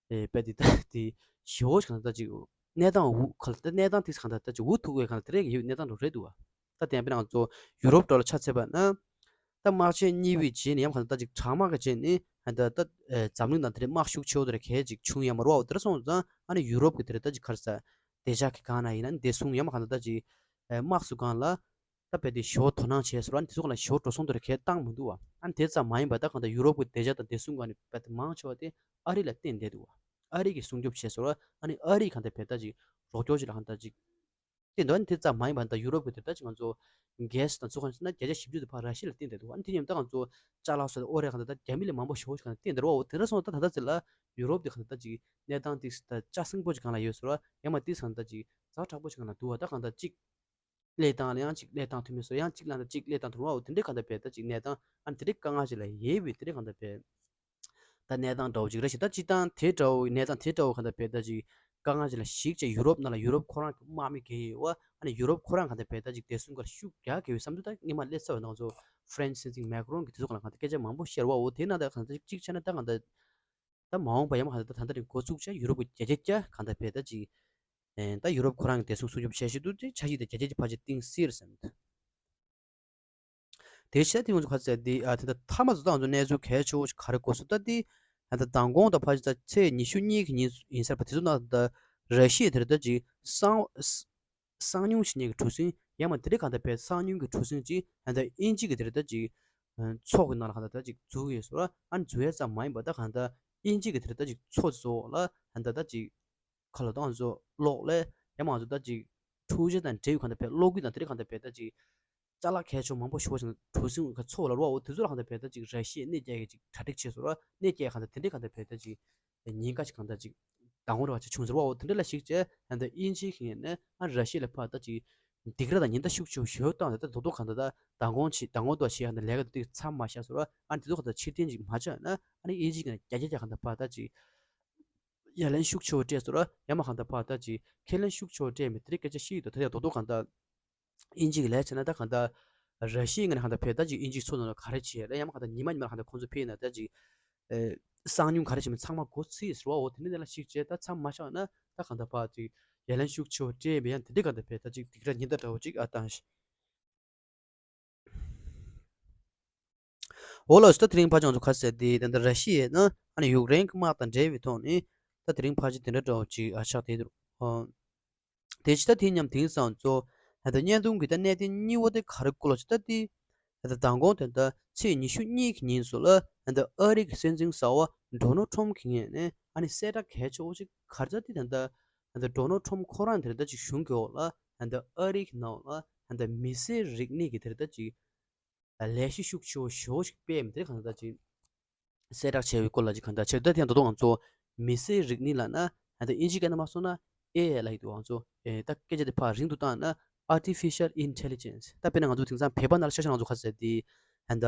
ཨེ་པེ་དེ་ད་དེ་ཞེ་པོ་ཞིག་གང་ད་ཅིག་གནས་སྟངས་འུ་ཁ་ལ་ད་གནས་སྟངས་དེ་གང་ད་ད་ཅིག་འུ་ཐུག་པའི་གང་ད་དེ་རེ་གི་ཡོད་གནས་སྟངས་འགྲོ་རེད་འདུག་བ། ད་དེ་ཡང་པེ་ང་ཚོ་ཡུ་རོབ་འགྲོ་ལ་ཆ་ཚད་པ་ན་ད་དམག་ཆེན་གཉིས་པའི་རྗེས་ནས་ཡང་གང་ད་ད་ཅིག་གྲང་དམག་གི་རྗེས་ནས་ད་ད་ད་འཛམ་གླིང་ནང་དེ་རེ་དམག་ཤུགས་ཆེ་བོ་དེ་རེ་གལ་ཅིག་བྱུང་ཡ་མ་རེད་བ། དེ་ར་སོང་ཙང་ཨ་ནི་ཡུ་རོབ་གི་དེ་རེ་ད་ཅིག་ག་རེ་ཟ་བདེ་འཇགས་ཀྱི་སྒང་ན་ཡིན་ན་བདེ་སྲུང་ཡ་མ་གང་ད་ད་ཅིག་དམག་སུ་སྒང་ལ། ད་བས་དེ་ཞོ་དོ་སྣང་བྱས་སོ་ར། དེ་ཚོ་ག་ལ་ཞོ་འགྲོ་སོང་དེ་ར་ཁས་བཏང་མི་འདུག་བ། ཨ་ནི་དེ་ཙམ་མ་ཡིན་པ་ད་གང་ལྟར་ཡུ་རོབ་ཀྱི་བདེ་འཇགས་དང་བདེ་སྲུང་ག་ནི་བས་དེ་མང་ཆེ་བ་དེ་ཨ་རི་ལ་བརྟེན་བསྡད་འདུག་བ། ཨ་རི་གིས་སྲུང་སྐྱོབ་བྱས་སོ་ར། ཨ་ནི་ཨ་རི་གང་ལྟར་བས་ད་ཅིག་རོགས་སྐྱོར་ཅིག་ལ་གང་ལྟར་ཅིག་བརྟེན་འདུག་ཨ་ནི་དེ་ཙམ་མ་ཡིན་པ་ད་ཡུ་རོབ་ཀྱི་དེ་ད་ཅིག་ང་ཚོ་གེ་སི་དང་ཚོ་གང་ཅིག་ན་བརྒྱ་ཆ་བཞི་བཅུ་དེ་ཕར་ར་ཤི་ཡ་ལ་བརྟེན་བསྡད་འདུག་ཨ་ནི་དེ་ཉིན་ད་ང་ཚོ་ཅ་ལག་སོགས་ཨོ་རེད་གང་ལྟར་ད་རྒྱ་མི་ལས་མང་པོ་ཞེ་པོ་ཞིག་གང་ལྟར་བརྟེན་བསྡད་རོགས་དེ་ར་སོང་ད་ད་ལྟ་ཚེ་ལ་ཡུ་རོབ་དེ་གང་ལྟར་ད་ཅིག་གནས་སྟངས་ཏིག་ད་ལྕགས་སྲིན་པོ་ཅིག་གང་ལ་ཡོད་སོ་ར། ཡང་མ་ཏིག་གང་ལྟར་ཅིག་ཛ་དྲག་པོ་ཅིག་གང་ལ་འདུག་བ། ད་གང་ལྟར་ཅིག་ལས་སྟངས་ལ་ཡང་ཅིག་ལས་སྟངས་ཐུབ་མེད་སོ་ཡང་ཅིག་ལ་ད་ཅིག་ལས་སྟངས་ཐུབ་རོགས་དེ་འདྲའི་གང་ལྟར་བས་ད་ཅིག་གནས་སྟངས་ཨ་ནི་དེ་འདྲའི་དཀའ་ངལ་ཅིག་ལ་ཡོད་པའི་དེ་འདྲའི་གང་ལྟར་བས། ད་གནས་སྟངས་འདྲ་བོ་ཅིག་རེད་ཤག་ད་སྤྱིར་བཏང་དེ་འདྲ་བོ་གནས་སྟངས་དེ་འདྲ་བོ་གང་ལྟར་བས་ད་ཅིག་དཀའ་ངལ་ཅིག་ལ་གཞིགས་བྱས་ཡུ་རོབ་ནང་ལ་ཡུ་རོབ་ཁོ་རང་གི་དམག་མི་གི་ཡོད་བ། ཨ་ནི་ཡུ་རོབ་ཁོ་རང་གང་ལྟར་བས་ད་ཅིག་བདེ་སྲུང་སྒང་ལ་ཤུགས་རྒྱག་གི་ཡོད་བསམ་དུས་ད་སྔོན་མ་སླེབས་ཚར་བའི་ནང་ཚོ་ཧྥ་རན་སི་སྲིད་འཛིན་མེག་རོན་གྱི་དེ་ཚོ་གང་ལ་གང་ལྟར་སྐད་ཆ་མང་པོ་བཤད་རོགས་འོ་དེ་ན་ད་གང་ལྟར་གཅིག་བྱས་ན་ད་གང་ལྟར། ད་མ་འོངས་པ་ཡང་མ་གང་ལྟར་ད་ལྟ་རིང་འགོ་ཚུགས་བྱས་ཡུ་རོབ་ཀྱི་བརྒྱ་ཆ་བརྒྱ་གང་ལྟར་བས་ད་ཅིག་ཨེ་ད་ཡུ་རོབ་ཁོ་རང་གི་བདེ་སྲུང་སྲུང་སྐྱོབ་བྱེད་བཞིན་འདུག་དེ་འཆར་གཞི་དེ་བརྒྱ་ཆ་བརྒྱ་ཕལ་ཆེར་བཏིང་སྲིད་རེད་བསམ་གྱི་འདུག་དེ་ཕྱིར་དེ་ང་ཚོ་ག་ཚད་དེ་ཨ་དེ་ད་མཐའ་མ་ཚོ་ད་ང་ཚོ་གནས་ཚུལ་གལ་ཆེ་བོ་ཞིག་ག་རེ་གོ་སོང་ད་དེ་ད་ལྟ་མདང་དགོང་དང་ཕལ་ཆེར་ད་ཚེས་ཉི་ཤུ་གཉིས་ཀྱི་ཉིན་ཡིན་ས་རེད་པ། དེ་ཚོ་ནང་ད་ར་ཤི་ཡ་དེ་རེད་ད་ཅིག་གསང་གསང་མྱུལ་བྱེད་མཁན་གྱི་གྲུ་གཟིངས་ཡང་མ་དེ་རིགས་གང་ལྟར་བས་གསང་མྱུལ་གྱི་གྲུ་གཟིངས་ཅིག་ད་ལྟ་དབྱིན་ཇི་གི་དེ་རེད་ད་ཅིག་ཚོགས་ཀྱི་ནང་ལ་གང་ལྟར་ད་ཅིག་འཛུལ་ཡོད་སོ་ར། ཨ་ནི་འཛུལ་ཡ་ཙམ་མ་ཡིན་པ་ད་གང་ལྟར་དབྱིན་ཇི་གི་དེ་རེད་ད་ཅིག་ཚོགས་བཟོ་ལ་གང་ལྟར་ད་ཅིག་ཁ་ལོ་དང་ཚོ་གློག་ཀླད་ཡང་མ་ཚོ་ད་ཅིག་འཕྲུལ་ཆས་དང་འབྲེལ་བའི་གང་ལྟར་བས་གློག་སྐུད་དང་དེ་རིགས་གང་ལྟར་བས་ད་ཅིག་ཅ་ལག་གལ་ཆེ་མང་པོ་ཞེ་པོ་ཞིག་གྲུ་གཟིངས་ཀྱི་ཚོགས་ལ་རོགས་འོ་དེ་ཚོ་ལ་གང་ལྟར་བས་ད་ཅིག་ར་ཤི་ཡས་གནོད་སྐྱེལ་གྱི་ཅིག་གྲ་སྒྲིག་བྱས་སོ་ར། གནོད་སྐྱེལ་གང་ལྟར་དེ་འདྲའི་གང་ལྟར་བས་ད་ཅིག་ཉེན་ཁ་ཅིག་གང་ལྟར་ཅིག་དང་པོ་ར་བ་ཅིག་བྱུང་ཟེར་བ་འོ་དེ་འདྲ་ལ་གཞིགས་བྱས་ད་ལྟ་དབྱིན་ཇིའི་གི་ངོས་ནས་ཨ་ར་ཤི་ཡ་ལ་ཕར་ད་ཅིག་སྡིགས་ར་དང་ཉེན་བརྡ་ཤུགས་ཆེ་བོ་ཞེ་པོ་བཏང་ད་ད་དོ་དོ་གང་ལྟར་ད་མདང་དགོང་ཆེ་མདང་དགོང་དོ་ཆེ་ཡང་ད་ལས་ཀ་དེ་དུས་མཚམས་མ་བཞག་སོ་ར། ཨ་ནི་དེ་ཚོ་གང་ལྟར་ཕྱིར་འཐེན་ཅིག་མ་བྱས་ན་ཨ་ནི་དབྱིན་ཇིའི་གི་ངོས་ནས་རྒྱ་རྒྱ་རྒྱ་གང་ལྟར་ཕར་ད་ཅིག་ཡ་ལན་ཤུགས་ཆེ་བོ་སྤྲད་སོ་ར། ཡ་མ་གང་ལྟར་ཕར་ད་ཅིག་ཁས་ལེན་ཤུགས་ཆེ་བོ་སྤྲད་མེད་དེ་རིགས་སྐད་ཆ་བཤད་ཡོད་དོ། ད་ཡ་དོ་དོ་གང་ལྟར། དབྱིན་ཇི་གི་ལས་བྱས་ན་ད་གང་ལྟར་ར་ཤི་ཡའི་ངོས་ནས་གང་ལྟར་བས་ད་ཅིག་དབྱིན་ཇིའི་ཕྱོགས་ནང་ལ་ག་རེ་བྱས་ལ་ཡང་མ་གང་ལྟར་ཉི་མ་ཉི་མ་ལ་གང་ལྟར་ཁོང་ཚོ་ཕེབས་ན་ད་ཅིག་ཨེ་གསང་མྱུལ་ག་རེ་བྱས་མིན་ཚང་མ་གོ་ཚིག་ཟེར་བ་འོ་དེ་འདྲ་ལ་གཞིགས་བྱས་ད་མཚམས་མ་བཞག་ན་ད་གང་ལྟར་ཕར་ཅིག་ཡ་ལན་ཤུགས་ཆེ་བོ་སྤྲད་པའི་ཡང་དེ་འདྲ་གང་ལྟར་བས་ད་ཅིག་སྡིགས་ར་ཉེན་བརྡ་འདྲ་བོ་ཅིག་ཨ་བཏང་ཤག་འོ་ལགས་སོ། ད་དེ་རིང་ཕར་ཕྱོགས་ཚོ་ཁ་གསལ་དེ་ད་ལྟ་ར་ཤི་ཡས་ན་ཨ་ནི་ཡུཀ་རེན་གྱི་དམག་དང་འབྲེལ་བའི་ཐོག་ནས་ད་དེ་རིང་ཕར་ཕྱོགས་དེ་འདྲ་འདྲ་བོ་ཅིག་ཨ་ཆགས་བསྡད་འདུག་དེ་ཕྱི་ད་དེ་མཉམ་དེང་སང་ཚོ་ད་ལྟ་བརྙན་ཐུང་གི་ད་གནད་དོན་གཉིས་པོ་དེ་ག་རེ་སྐོར་ལ་ཅི་ད་དེ་ད་ལྟ་མདང་དགོང་དེ་ད་ཚེས་ཉི་ཤུ་གཉིས་ཀྱི་ཉིན་སོ་ལ་ད་ལྟ་ཨ་རི་གི་སྲིད་འཛིན་གསར་བ་ཌོ་ནལ་ཊམ་གྱི་ངོས་ནས་ཨ་ནི་གསལ་བསྒྲགས་གལ་ཆེ་བོ་ཅིག་ག་རེ་ད་དེ་ད་ལྟ་ད་ལྟ་ཌོ་ནལ་ཊམ་ཁོ་རང་དེ་ད་ཅིག་གཞུང་གི་འོག་ལ་ད་ལྟ་ཨ་རི་གི་ནང་ལ་ད་ལྟ་མི་སེར་རིག་གནས་ཀྱི་དེ་ད་ཅིག་ལས་གཞི་ཤུགས་ཆེ་བོ་ཞེ་པོ་ཞིག་སྤེལ་མི་དེ་གང་ལྟར་ཅིག་གསལ་བསྒྲགས་བྱས་པའི་སྐོར་ལ་ཅིག་གང་ལྟར་ཕྱིར་ད་དེ་ཡང་ད་དུང་ང་ཚོ་ མི་སེར་རིག་གནས་ལབ་ན་ད་ལྟ་དབྱིན་ཇིའི་སྐད་ནང་མ་སོང་ན་ཨེ་ཨའི་ལབ་ཀྱི་འདུག་ང་ཚོ། ཨེ་ད་སྐད་ཆ་དེ་ཕར་རིང་དུ་བཏང་ན་artificial intelligence། ད་དཔེར་ན་ང་ཚོ་དེང་སང་བོད་པ་ནང་ལ་ཆ་བཞག་ན་ང་ཚོ་ག་ཟེར་དེ་ད་ལྟ་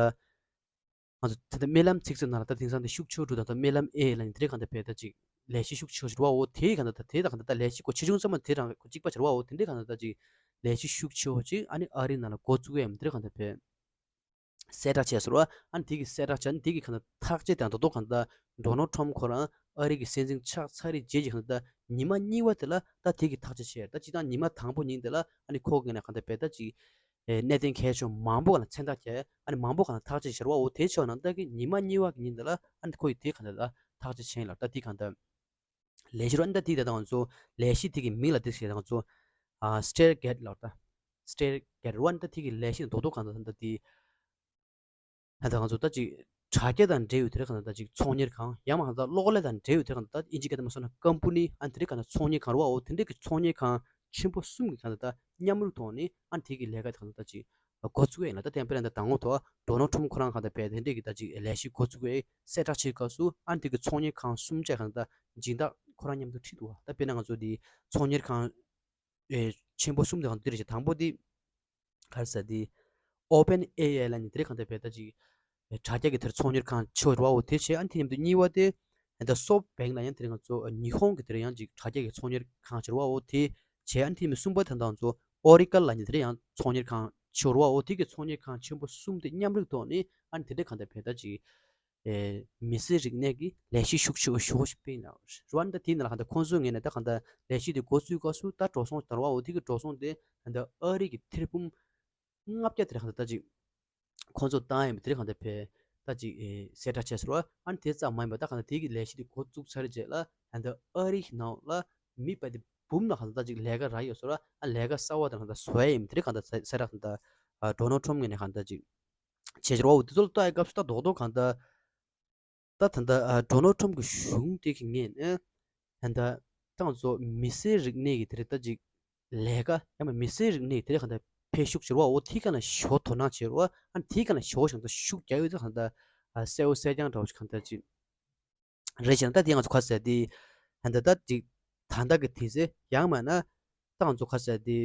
ང་ཚོ་ད་ལྟ་སྨོན་ལམ་ཚིག་མཛོད་ནང་ལ་ད་དེང་སང་དེ་ཤུགས་ཆེ་རུ་ད་ལྟ་སྨོན་ལམ་ཨེ་ལབ་ནས་དེ་རེད། གང་ལྟར་བས་ད་ཅིག་ལས་གཞི་ཤུགས་ཆེ་རུ་བ་འོ་དེ་གང་ལྟར་ད་དེ་ད་གང་ལྟར་ད་ལས་གཞི་གོ་ཆེ་ཆུང་ཚང་མ་དེ་རང་གོ་གཅིག་པ་ཆེ་རུ་བ་འོ་དེ་འདྲས་གང་ལྟར་ད་ཅིག་ལས་གཞི་ཤུགས་ཆེ་བ་ཅིག་ཨ་ནི་ཨ་རི་ནང་ལ་འགོ་བཙུགས་ཡ་མི་དེ་རེད། གང་ལྟར་བས་གསལ་བསྒྲགས་བྱས་ཟེར་བ་ཨ་ནི་དེ་གི་གསལ་བསྒྲགས་བྱས་ཨ་ནི་དེ་གི་གང་ལྟར་ཐག་བཅད་དང་རྡོག་རྡོག་གང་ལྟར་ཌོ་ནལ་ཊམ་ཁོ་རང་ཨ་རི་གི་སྲིད་འཛིན་ཆགས་ཚར་རེད་རྗེས་ཀྱི་གང་ལྟར་ཉི་མ་གཉིས་པ་དེ་ལ་ད་དེ་གི་ཐག་བཅད་བྱས་ད་སྤྱིར་བཏང་ཉི་མ་དང་པོ་ཉིན་དེ་ལ་ཨ་ནི་ཁོ་གི་ནས་གང་ལྟར་བས་ད་ཅིག་གནད་དོན་གལ་ཆེ་བ་མང་པོ་གང་ལ་མཚན་རྟགས་བརྒྱབ་ཨ་ནི་མང་པོ་གང་ལ་ཐག་གཅོད་བྱ་བ་འོ་དེ་ཆེ་བ་ནང་ལྟར་གྱི་ཉི་མ་གཉིས་པ་གི་ཉིན་དེ་ལ་ཨ་ནི་ཁོ་ཡི་དེ་གང་ལ་ཐག་གཅོད་བྱས་ལ་ད་དེ་གང་ལྟར་ལས་གཞི་རོ་ཨ་ནི་ད་དེ་ད་ང་ཚོ་ལས་གཞི་དེ་གི་མིང་ལ་དེ་ཞེས་ང་ཚོ་ཨ་སི་ཊེ་ཊི་གེ་ཊི་ལ་ད་སི་ཊེ་ཊི་གེ་ཊི་རོ་ཨ་ནི་ད་དེ་གི་ལས་གཞི་རྡོག་རྡོག་གང་ལ་ད་དེ་ད་ང་ཚོ་ད་ཅིག་དྲ་རྒྱ་དང་འབྲེལ་ཡོད་དེ་རེད། གང་ལྟར་ཅིག་ཚོང་གཉེར་ཁང་ཡང་མ་གང་ལྟར་གློག་ཀླད་དང་འབྲེལ་ཡོད་དེ་རེད། གང་ལྟར་དབྱིན་ཇི་སྐད་དུ་མ་སོང་ན་ཀམ་པ་ནི་ཨ་ནི་དེ་རེད། གང་ལྟར་ཚོང་གཉེར་ཁང་རེད་བ། འོ་དེ་འདྲས་ཀྱི་ཚོང་གཉེར་ཁང་ཆེན་པོ་གསུམ་གྱི་གང་ལྟར་མཉམ་རུབ་ཐོག་ནས་ཨ་ནི་དེ་གི་ལས་ཀ་དེ་གང་ལྟར་ཅིག་འགོ་བཙུགས་ཡིན་ལ། ད་དེ་ཡང་དཔེར་ན་ད་དང་པོ་ཐོག་ཌོ་ནལ་ཊམ་ཁོ་རང་གང་ལྟར་བས་དེ་འདྲས་ཀྱི་ད་ཅིག་ལས་གཞི་འགོ་བཙུགས་པའི་གསལ་བསྒྲགས་བྱེད་སྐབས་སུ་ཨ་ནི་དེ་གི་ཚོང་གཉེར་ཁང་གསུམ་བཅས་གང་ལྟར་སྦྱིན་བདག་ཁོ་རང་མཉམ་དུ་ཁྲིད་འདུག་བ། ད་དཔེར་ན་ང་ཚོ་དེ་ཚོང་གཉེར་ཁང་ཆེན་པོ་གསུམ་དེ་གང་འདི་རེད་ཅེས། དང་པོ་དེ་ག་རེ་ཟེར་དེ་ཨོ་པན་ཨེ་ཨའི་ལབ་ནས་དེ་རེད། གང་ལྟར་བས་ད་ཅིག་དྲ་རྒྱ་གི་དེར་ཚོང་གཉེར་ཁང་ཆེ་བ་རེད་བ། འོ་དེ་བྱས་ཨ་ནི་དེ་མཉམ་དུ་གཉིས་པ་དེ་ད་སོབ་བེང་ལབ་ཡང་དེ་རེད། ང་ཚོ་ཉི་ཧོང་གི་དེར་ཡང་ཅིག་དྲ་རྒྱ་གི་ཚོང་གཉེར་ཁང་ཆེ་བ་འོ་དེ་བྱས་ཨ་ནི་དེ་མཉམ་དུ་གསུམ་པ་དེ་ད་ང་ཚོ་ཨོ་རི་ཀལ་ལབ་ནས་དེ་རེད། ཡང་ཚོང་གཉེར་ཁང་ཆེ་བ་རེད་བ། འོ་དེ་གི་ཚོང་གཉེར་ཁང་ཆེན་པོ་གསུམ་དེ་མཉམ་རུབ་ཐོག་ནས་ཨ་ནི་དེ་འདྲས་གང་ལྟར་བས་ད་ཅིག་ཨེ་མི་སེར་རིག་གནས་ཀྱི་ལས་གཞི་ཤུགས་ཆེ་བ་ཞེ་པོ་ཞིག་སྤེལ་གནང་རུ་ཨ་ནི་ད་དེའི་ནང་ལ་གང་ལྟར་ཁོང་ཚོའི་ངོས་ནས་ད་གང་ལྟར་ལས་གཞི་དེ་འགོ་བཙུགས་སྐབས་སུ་ད་འགྲོ་སོང་དར་བ་འོ་དེ་གི་འགྲོ་སོང་དེ་གང་ལྟར་ཨ་རི་གི་ཐེར་འབུམ་ལྔ་བརྒྱ་དེར་གང་ལྟར་ད་ཅིག་ཁོང་ཚོ་བཏང་ཡོད་པ་དེ་གང་ལྟར་བས་ད་ཅིག་ཨེ་གསལ་བསྒྲགས་བྱས་ཟེར་བ། ཨ་ནི་དེ་ཙམ་མ་ཡིན་པ་ད་གང་ལྟར་དེ་གི་ལས་གཞི་དེ་འགོ་བཙུགས་ཚར་རྗེས་ལ་གང་ལྟར་ཨ་རི་གི་ནང་ལ་མི་དཔེ་དེ་འབུམ་ལ་གང་ལྟར་ད་ཅིག་ལས་ཀ་རག་ཡོད་ཟེར་བ། ཨ་ལས་ཀ་གསར་བ་དང་གང་ལྟར་བཟོ་ཡ་ཡིན་པ་དེ་གང་ལྟར་གསལ་བསྒྲགས་གང་ལྟར་ཨ་ཌོ་ནལ་ཊམ་ངོས་ནས་གང་ལྟར་ཅིག་བྱེད་ཀྱི་རེད་བ། འོ་དེ་ཚོ་ལ་ལྟ་ཡི་སྐབས་སུ་ད་རྡོག་རྡོག་གང་ལྟར་ད་ད་ལྟ་ཨ་ཌོ་ནལ་ཊམ་གྱི་གཞུང་དེ་གི་ངོས་ནས་ད་ལྟ་ད་ང་ཚོ་མི་སེར་རིག་གནས་ཀྱི་དེ་རེད་ད་ཅིག་ལས་ཀ་ཡང་མ་མི་སེར་རིག་གནས་དེ་རེད་གང་ལྟར་འཕེལ་ཤུགས་ཆེ་རུ་བ། འོ་དེ་ག་ལ་ཞོ་དོ་སྣང་བྱེད་རུ་བ། ཨ་དེ་ག་ལ་ཞོ་བྱང་ད་ཤུགས་རྒྱག་ཡོད་དེ་གང་ལྟར་ཨ་གསལ་བོ་གསལ་རྐྱང་འདྲ་བོ་ཞིག་གང་ལྟར་ཅིག་རེད་བྱས་ན་ད་དེ་ང་ཚོ་ག་ཟེར་དེ་ད་ལྟ་ད་ཅིག་ད་ལྟ་གི་དུས་ཚོད་ཡང་མ་ན་ད་ང་ཚོ་ག་ཟེར་དེ་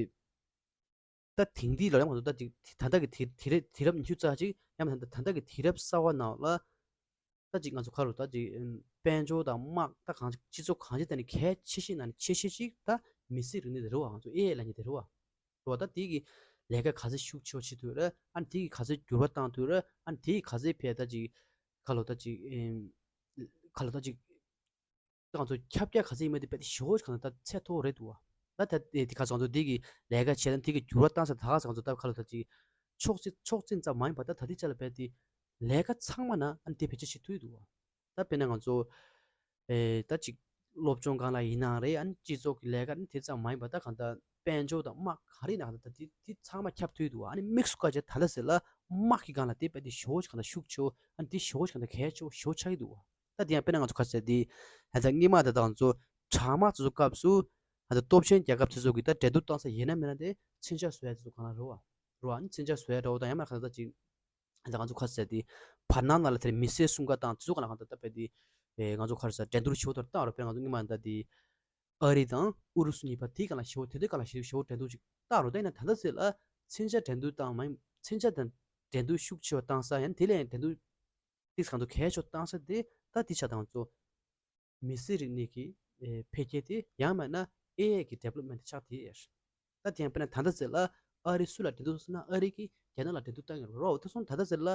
ད་དེང་དུས་ལ་ཡང་ང་ཚོ་ད་ཅིག་ད་ལྟ་གི་དུས་དུས་རབས་དུས་རབས་ཉི་ཤུ་རྩ་གཅིག་ཡང་མ་ད་ད་ལྟ་གི་དུས་རབས་གསར་བ་ནང་ལ་ད་ཅིག་ང་ཚོ་ག་རུ་ད་ཅིག་དཔལ་འབྱོར་དང་དམག་ད་གང་ཅིག་སྤྱི་ཚོགས་གང་ཅིག་ད་ནི་གལ་ཆེ་ཤོས་ནང་ནས་ཆེ་ཤོས་ཅིག་ད་མི་སེར་རིག་གནས་དེ་རེད་བ། ང་ཚོ་ཨེ་ཨའི་ལབ་མཁན་དེ་རེད་བ། རེད་བ། ད་དེ་གི་ལས་ཀ་ག་ཚོད་ཤུགས་ཆེ་བ་བྱེད་ཐུབ་རེད། ཨ་ནི་དེ་གི་ག་ཚོད་འགྱུར་བ་བཏང་ཐུབ་རེད། ཨ་ནི་དེ་གི་ག་ཚོད་ཕལ་ད་ཅིག་ག་ལོ་ད་ཅིག་ཨེམ། ག་ལོ་ད་ཅིག་ད་ང་ཚོ་ཁྱབ་རྒྱ་ག་ཚོད་ཡིན་མིན་དེ་རྦད་དེ་ཞེ་པོ་ཅིག་གང་ལྟར་ད་ཚད་མཐོ་བོ་རེད་འདུག་བ། ད་ད་དེ་དེ་ག་ཚོད་ང་ཚོ་དེ་གི་ལས་ཀ་བྱས་ན་དེ་གི་འགྱུར་བ་བཏང་ས་ད་ག་ཚོད་ང་ཚོ་ད་ག་ལོ་ད་ཅིག་ཕྱོགས་གཅིག་ཕྱོགས་གཅིག་ཙམ་མ་ཡིན་པ་ད་ད་ལྟའི་ཆ་ལ་རྦད་དེ་ལས་ཀ་ཚང་མ་ན་ཨ་ནི་དེ་བེད་སྤྱོད་བྱེད་ཐུབ་ཀྱི་འདུག་བ། ད་དཔེར་ན་ང་ཚོ་ཨེ་ད་ཅིག་སློབ་སྦྱོང་སྒང་ལ་ཡིན་ནའང་རེད། ཨ་ནི་སྤྱི་ཚོགས་ཀྱི་ལས་ཀ་ནི་དེ་ཙམ་མ་ཡིན་པ་ད་གང་ལྟར་དཔལ་འབྱོར་དང་དམག་ག་རེ་ཡིན་ན་གང་ལྟར་ད་དེ་དེ་ཚང་མ་ཁྱབ་ཐུབ་ཀྱི་འདུག་བ། ཨ་ནི་དམིགས་སུ་བཀར་བྱས་ད་ལྟ་ཟེར་ལ་དམག་གི་སྒང་ལ་དེ་རྦད་དེ་ཞེ་པོ་ཅིག་གང་ལྟར་ཤུགས་ཆེ་བོ། ཨ་ནི་དེ་ཞེ་པོ་ཅིག་གང་ལྟར་གལ་ཆེ་བོ་ཞེ་པོ་ཆགས་ཀྱི་འདུག་བ། ད་དེ་ཡང་དཔེར་ན་ང་ཚོ་ག་ཟེར་དེ་ད་ལྟ་སྔོན་མ་ད་ལྟ་ང་ཚོ་གྲང་དམག་དེ་ཚོ་སྐབས་སུ་ད་ལྟ་སྟོབས་ཆེན་རྒྱལ་ཁབ་དེ་ཚོ་གིས་ད་འགྲན་བསྡུར་བཏང་ས་ཡིན་ན་མིན་ན་དེ་མཚོན་ཆ་བཟོ་ཡ་དེ་ཚོ་གང་ལ་རེད་བ། རེད་བ། ཨ་ནི་མཚོན་ཆ་བཟོ་ཡ་འདྲ་བོ་དང་ཡང་མིན་ན་གང་ལྟར་ད་ཅིག་ད་ང་ཚོ་ག་རེ་ཟེར་དེ་བར་སྣང་ནང་ལ་དེར་མི་སེར་སྲུང་སྐར་དང་དེ་ཚོ་ག་ལ་གང་ལྟར་ད་དཔེ་དེ་ཨེ་ང་ཚོ་ག་རེ་ཟེར་འགྲན་བསྡུར་ཞེ་པོ་དེར་བཏང་རོགས། དཔེར་ན་ང་ཚོ་སྔོན་མ་ད་དེ་ཨ་རི་དང་ཨུ་རུ་སུ་གཉིས་བར་དེ་ག་ལ་ཞེ་པོ་དེ་དེ་ག་ལ་ཞེ་པོ་འགྲན་བསྡུར་ཅིག་བཏང་རོགས། ད་ཡིན་ན་ད་ལྟ་ཟེར་ལ་མཚོན་ཆ་འགྲན་བསྡུར་བཏང་མ་ཡིན་མཚོན་ཆ་དང་འགྲན་བསྡུར་ཤུགས་ཆེ་བ་བཏང་ས་ཡང་དེ་ལས་ཡང་འགྲན་བསྡུར་ཏིག་གང་དུ་གལ་ཆེ་བ་བཏང་ས་དེ་ད་དེ་ཆ་དང་ཚོ། མི་སེར་རིག་གནས་ཀྱི་ཨེ་འཕེལ་རྒྱས་དེ་ཡང་མིན་ན་ཨེ་ཨའི་གི་ཌི་ཝེ་ལོབ་མེན་ཊི་ཆགས་དེ་ཡོད། ད་དེ་ཡང་དཔེར་ན་ད་ལྟ་ཟེར་ལ་ཨ་རི་སུ་ལ་འགྲན་བསྡུར་ཟེར་ན་ཨ་རི་གིས་རྒྱ་ནག་ལ་འགྲན་བསྡུར་བཏང་ཡོད་རོགས། དེ་སོང་ད་ལྟ་ཟེར་ལ་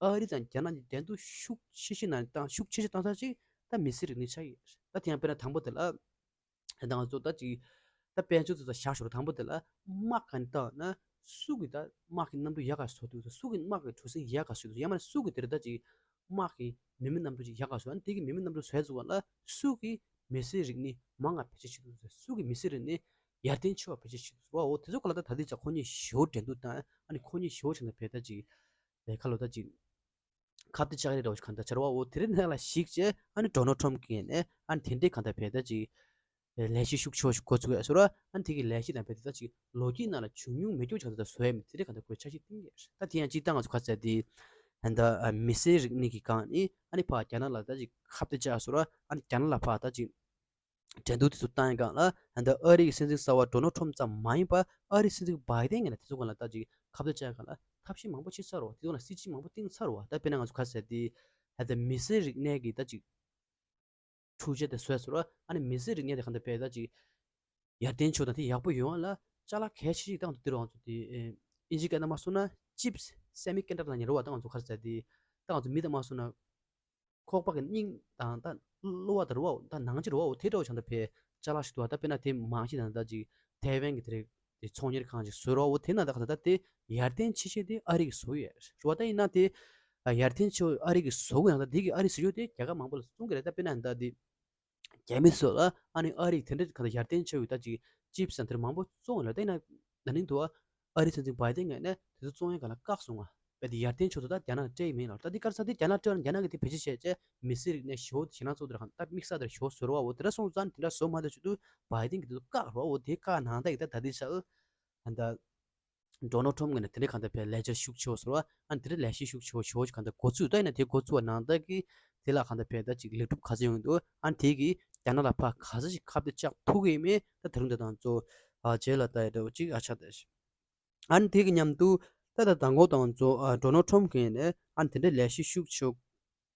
ཨ་རི་དང་རྒྱ་ནག་གི་འགྲན་བསྡུར་ཤུགས་ཆེ་ཤོས་ནང་བཏང་ཤུགས་ཆེ་ཤོས་བཏང་ས་ཅིག་ད་མི་སེར་རིག་གནས་ཆགས་ཡོད། ད་དེ་ཡང་དཔེར་ན་དང་པོ་དེ་ལ་ད་ང་ཚོ་ད་ཅིག་ད་དཔལ་འབྱོར་དེ་ཚོ་བཞག་ཞོར་དང་པོ་དེ་ལ་དམག་ག་ནས་བཏང་ན་སུ་གིས་ད་དམག་གི་གནམ་གྲུ་ཡག་ག་བཟོ་ཐུབ་འདུག་སུ་གིས་དམག་གི་གྲུ་གཟིངས་ཡག་ག་བཟོ་ཐུབ་འདུག་ཡང་མིན་ན་སུ་གིས་དེ་རིང་ད་ཅིག་དམག་གི་མི་མེད་གནམ་གྲུ་ཅིག་ཡག་ག་བཟོ། ཨ་ནི་དེ་གི་མི་མེད་གནམ་གྲུ་བཟོས་ཚུགས་པ་ལ་སུ་གིས་མི་སེར་རིག་གནས་མང་ང་བེད་སྤྱོད་བྱེད་ཐུབ་འདུག་སུ་གིས་མི་སེར་རིག་གནས་ཡར་ཐོན་ཆེ་བ་བེད་སྤྱོད་བྱེད་ཐུབ་འདུག་འོ་དེ་ཚོ་ག་ལ་ད་ད་ལྟའི་ཆ་ཁོ་གཉིས་ཞེ་པོ་འགྲན་བསྡུར་བཏང་། ཨ་ནི་ཁོ་གཉིས་ཞེ་པོ་ཆགས་ན་བས་ད་ཅིག་ཁ་ལོ་ད་ཅིག་ཁ་གཏད་ཆགས་རེ་འདྲ་བོ་ཞིག་གང་ལྟར་ཆགས་རེད་བ། འོ་དེ་རིང་ནང་ལ་གཞིགས་བྱས་ཨ་ནི་ཌོ་ནལ་ཊམ་གྱིས་ནས་ཨ་ནི་དེ་འདྲའི་གང་ལྟར་བས་ད་ཅིག་ལས་གཞི་ཤུགས་ཆེ་བ་ཞིག་འགོ་ཚུགས་ཡོད་ཟེར་བ། ཨ་ནི་དེ་གི་ལས་གཞི་དང་བས་ད་ཅིག་ལོ་རྒྱུས་ནང་ལ་བྱུང་མྱོང་མེད་རྒྱུ་ཞིག་གང་ལྟར་བཟོ་ཡ་མེད་དེ་འདྲའི་གང་ལྟར་ཁོས་འཆར་གཞི་བཏིང་ཡོད། ད་དེ་ཡང་སྤྱིར་བཏང་ང་ཚོ་ག་ཟེར་དེ་ ཨ་ད་ཨ་མི་སེར་རིག་གནས་ཀྱི་སྒང་ནས་ཨ་ནི་ཕར་རྒྱ་ནག་ལ་ད་ཅིག་ཁ་གཏད་བཅག་སོང་ར། ཨ་ནི་རྒྱ་ནག་ལ་ཕར་ད་ཅིག་འགྲན་བསྡུར་དེ་ཚོ་བཏང་ཡི་སྒང་ལ། ཨ་ད་ཨ་རི་གི་སྲིད་འཛིན་གསར་པ་ཌོ་ནལ་ཊམ་ཙམ་མ་ཡིན་པ་ཨ་རི་སྲིད་འཛིན་བྷའི་ཏན་ངོས་ནས་དེ་ཚོ་སྒང་ལ་ད་ཅིག་ཁ་གཏད་བཅག་སྒང་ལ་ཐབས་ཤེས་མང་པོ་བྱས་ཚར་ར་བ། དེ་ཚོ་སྒང་ལ་སྲིད་ཇུས་མང་པོ་བཏིང་ཚར་ར་བ། ད་དཔེར་ན་ང་ཚོ་ག་རེ་ཟེར་དེ། ཨ་ད་མི་སེར་རིག་གནས་ཀྱི་ད་ཅིག་འཕྲུལ་ཆས་དེ་བཟོས་སོང་ར། ཨ་ནི་མི་སེར་རིག་གནས་དེ་གང་ལྟར་བས་ད་ཅིག་ཡར་ཐོན་ཕྱོགས་དང་དེ་ཡག་པོ་ཡོང་བ་ལ་ཅ་ལག་གལ་ཆེ་ཞིག་ད་ང་ཚོ་དེ་རུ་ང་ཚོ་དེ་ཨིན་ཇི་སྐད་ནང་མ་སོང་ན་ཅིབས་སེ་མི་ཀོན་ཌག་ཊར་ལབ་མཁན་རེད་བ། ད་ང་ཚོ་ག་རེ་ཟེར་དེ། ད་ང་ཚོ་མི་དང་མ་སོང་ན་ཁོག་པ་གི་སྙིང་དང་ད་གློ་བ་དང་རེད་བ། ད་ནང་ལྕེ་རེད་བ། དེ་འདྲ་བོ་ཆགས་ད་བས་ཅ་ལག་ཞིག་འདུག་བ། ད་དཔེར་ན་དེ་མང་ཤོས་དང་ད་ཅིག་ཐའེ་ཝན་གྱི་དེ་རེད། དེ་ཚོང་གཉེར་ཁང་ཞིག་བཟོས་ར་བ། དེ་ན་ད་ག་ད་ད་དེ་ཡར་ཐོན་ཆེ་ཤོས་དེ་ཨ་རི་གིས་བཟོ་ཡོད་རེད་བ། ད་ཡིན་ན་དེ་ཡར་ཐོན་ཆེ་བ་ཨ་རི་གིས་བཟོ་གི་ཡང་ད་དེ་གི་ཨ་རི་བཟོ་རྒྱུ་དེ་རྒྱལ་ཁབ་མང་པོ་ལ་བཙོང་གི་རེད། ད་དཔེར་ན་ད་དེ་རྒྱ་མི་ཚོ་ལ་ཨ་ནི་ཨ་རི་དེ་འདྲ་ག་ད་ཡར་ཐོན་ཆེ་བའི་ད་ཅིག་ཅིབས་དང་དེ་མང་པོ་བཙོང་ཡོད་ལ། ད་ཡིན་ན་ན་ནིང་དུ་ཨ་རི་སྲིད་འཛིན་བྷའི་ཏན་ངོས་ནས་དེ་ཚོ་བཙོང་ཡས་སྒང་ལ་བཀག་སོང་ང་། བས་དེ་ཡར་ཐོན་ཕྱོགས་སུ་ད་རྒྱ་ནག་སྤྲད་ཀྱི་མིན་ལ། ད་འདི་ག་རེ་ཟེར་ན་དེ་རྒྱ་ནག་སྤྲད་ན་རྒྱ་ནག་གིས་དེ་བེད་སྤྱོད་བྱས་བྱས་མི་སེར་རིག་གནས་ཞེ་པོ་ཞེད་སྣང་ཚོགས་དེ་ར་གང་ད་དམིགས་བསལ་དེར་ཞེ་པོ་བཟོས་ར་བ། འོ་དེ་འདྲ་སོང་ཙང་དེ་འདྲ་བཟོ་མ་ཐུབ་བྱེད་དུས་བྷའི་ཏན་གྱིས་དེ་ཚོ་བཀག་ར་བ། འོ་དེ་བཀག་ནང་ད་ཡིན་ད་ད་དེ་ཤག་ཨ་ད་ཌོ་ནལ་ཊམ་ངོས་ནས་དེ་འདྲའི་གང་ད་བས་ལས་འཆར་ཤུགས་ཆེ་བོ་བཟོ་ར། ཨ་དེ་འདྲའི་ལས་གཞི་ཤུགས་ཆེ་བོ་ཞེ་པོ་གང་ད་འགོ་བཙུགས། ད་ཡིན་ན་དེ་འགོ་བཙུགས་པ་ནང་ད་གི་དེ་ལ་གང་ད་བས་ད་ཅིག་ལེགས་གྲུབ་ག་ཚོད་ཡོང་གི་འདུག་ཨ་དེ་གིས་རྒྱ་ནག་ལ་ཕར་ག་ཚོད་ཅིག་ཁ་གཏད་བཅག་ཐུབ་ཀྱི་ཡིན་མིན་ད་དེ་རིང་ད་དང་ཚོ་ཨ་རྗེས་ལ་ད་ཡི་འདྲ་བོ་ཅིག་ཨ་ཆགས་ད། ཨ་ནི་དེ་གི་མཉམ་དུ་ད་ལྟ་མདང་དགོང་དང་ཚོ་ཨ་ཌོ་ནལ་ཊམ་གྱིས་ནས་ཨ་ནི་དེ་འདྲའི་ལས་གཞི་ཤུགས་ཆེ་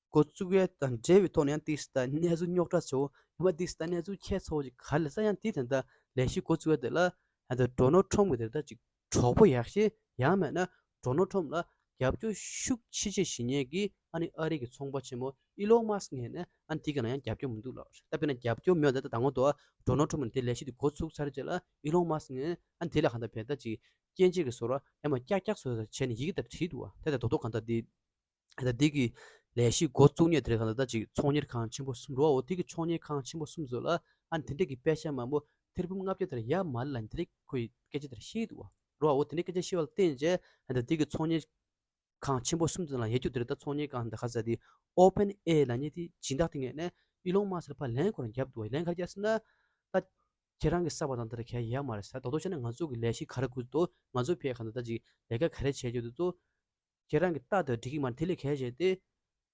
འགོ་བཙུགས་ཡས་དང་འབྲེལ་བའི་ཐོག་ནས་ཡང་ཏིས་ད་གནས་ཚུལ་རྙོག་དྲ་ཆེ་བོ་ཡང་མ་ཏིས་ད་གནས་ཚུལ་ཁྱད་མཚར་བོ་ཞིག་ག་རེ་ལ་ས་ཡང་དེ་དེ་འདྲ་ལས་གཞི་འགོ་བཙུགས་ཡས་དེ་ལ་ཨ་ད་ཌོ་ནལ་ཊམ་གྱི་དེ་ད་ཅིག་གྲོགས་པོ་ཡག་ཤོས་ཡང་མེད་ན་ཌོ་ནལ་ཊམ་ལ་རྒྱབ་སྐྱོར་ཤུགས་ཆེ་ཆེ་བྱེད་མཁན་གྱི་ཨ་ནི་ཨ་རི་གི་ཚོང་པ་ཆེན་མོ་ཨི་ལོན་མཱ་སི་ངོས་ནས་ཨ་ནི་དེ་ག་ན་ཡང་རྒྱབ་སྐྱོར་མི་འདུག་ལ། ད་དཔེར་ན་རྒྱབ་སྐྱོར་མེད་ད་ད་མདང་དགོང་དུ་ཌོ་ནལ་ཊམ་ནས་དེ་ལས་གཞི་དེ་འགོ་ཚུགས་ཚར་རྗེས་ལ་ཨི་ལོན་མཱ་སི་ངོས་ཨ་ནི་དེ་ལ་གང་ད་བས་ད་ཅིག་སྐྱོན་བརྗོད་ཀྱི་བཟོ་འདྲ་ཡང་མ་ཀྱག་ཀྱག་བཟོ་འདྲ་བྱས་ནས་ཡི་གེ་དང་བྲིས་འདུག་བ། དེ་ལྟར་རྡོག་རྡོག་གང་ལྟར་འདི། ད་འདི་གི་ལས་གཞི་འགོ་བཙུགས་མཁན་དེ་རེད། གང་ལྟར་ད་ཅིག་ཚོང་གཉེར་ཁང་ཆེན་པོ་གསུམ་རེད་བ། འོ་དེ་གི་ཚོང་གཉེར་ཁང་ཆེན་པོ་གསུམ་ཚོ་ལ་ཨ་ནི་དེ་འདྲས་ཀྱི་པེ་ཤ་མང་པོ་ཐེར་འབུམ་ལྔ་བརྒྱ་དེར་ཡར་མར་ལ་ནི་དེ་རིགས་ཁོས་སྐད་ཆ་དེར་བཤད་འདུག་བ། རེད་བ། འོ་དེ་འདྲས་སྐད་ཆ་བཤད་པ་ལ་བརྟེན་བྱས་ཨ་ནི་ད་འདི་གི་ཚོང་གཉེར་ཁང་ཆེན་པོ་གསུམ་ཚོ་ལ་ཡོད་རྒྱུ་དེ་རེད། ད་ཚོང་གཉེར་ཁང་འདི་ག་ཟེར་དེ་ཨོ་པན་ཨེ་ལབ་མཁན་དེ་སྦྱིན་བདག་དེ་ངོས་ནས་ཨི་ལོན་མཱ་སི་ལ་ཕར་ལན་ཁོ་རང་བརྒྱབ་འདུག་བ། ལན་ག་རེ་བརྒྱབ་ཟེར་ན་ད། ཁྱེད་རང་གི་གསར་པ་དང་དེར་གལ་ཡོད་མ་རེད་ཟེར། རྡོག་རྡོག་བྱས་ན་ང་ཚོ་གི་ལས་གཞི་ག་རེ་དགོས་འདུག་ང་ཚོ་ཕའི་གང་ལྟར་ད་ཅིག་ལས་ཀ་ག་རེ་བྱེད་རྒྱུ་འདུག་ཁྱེད་རང་གི་ལྟ་དང་འགྲིག་གི་མ་རེད། དེ་ལས་གལ་ཆེ་དེ་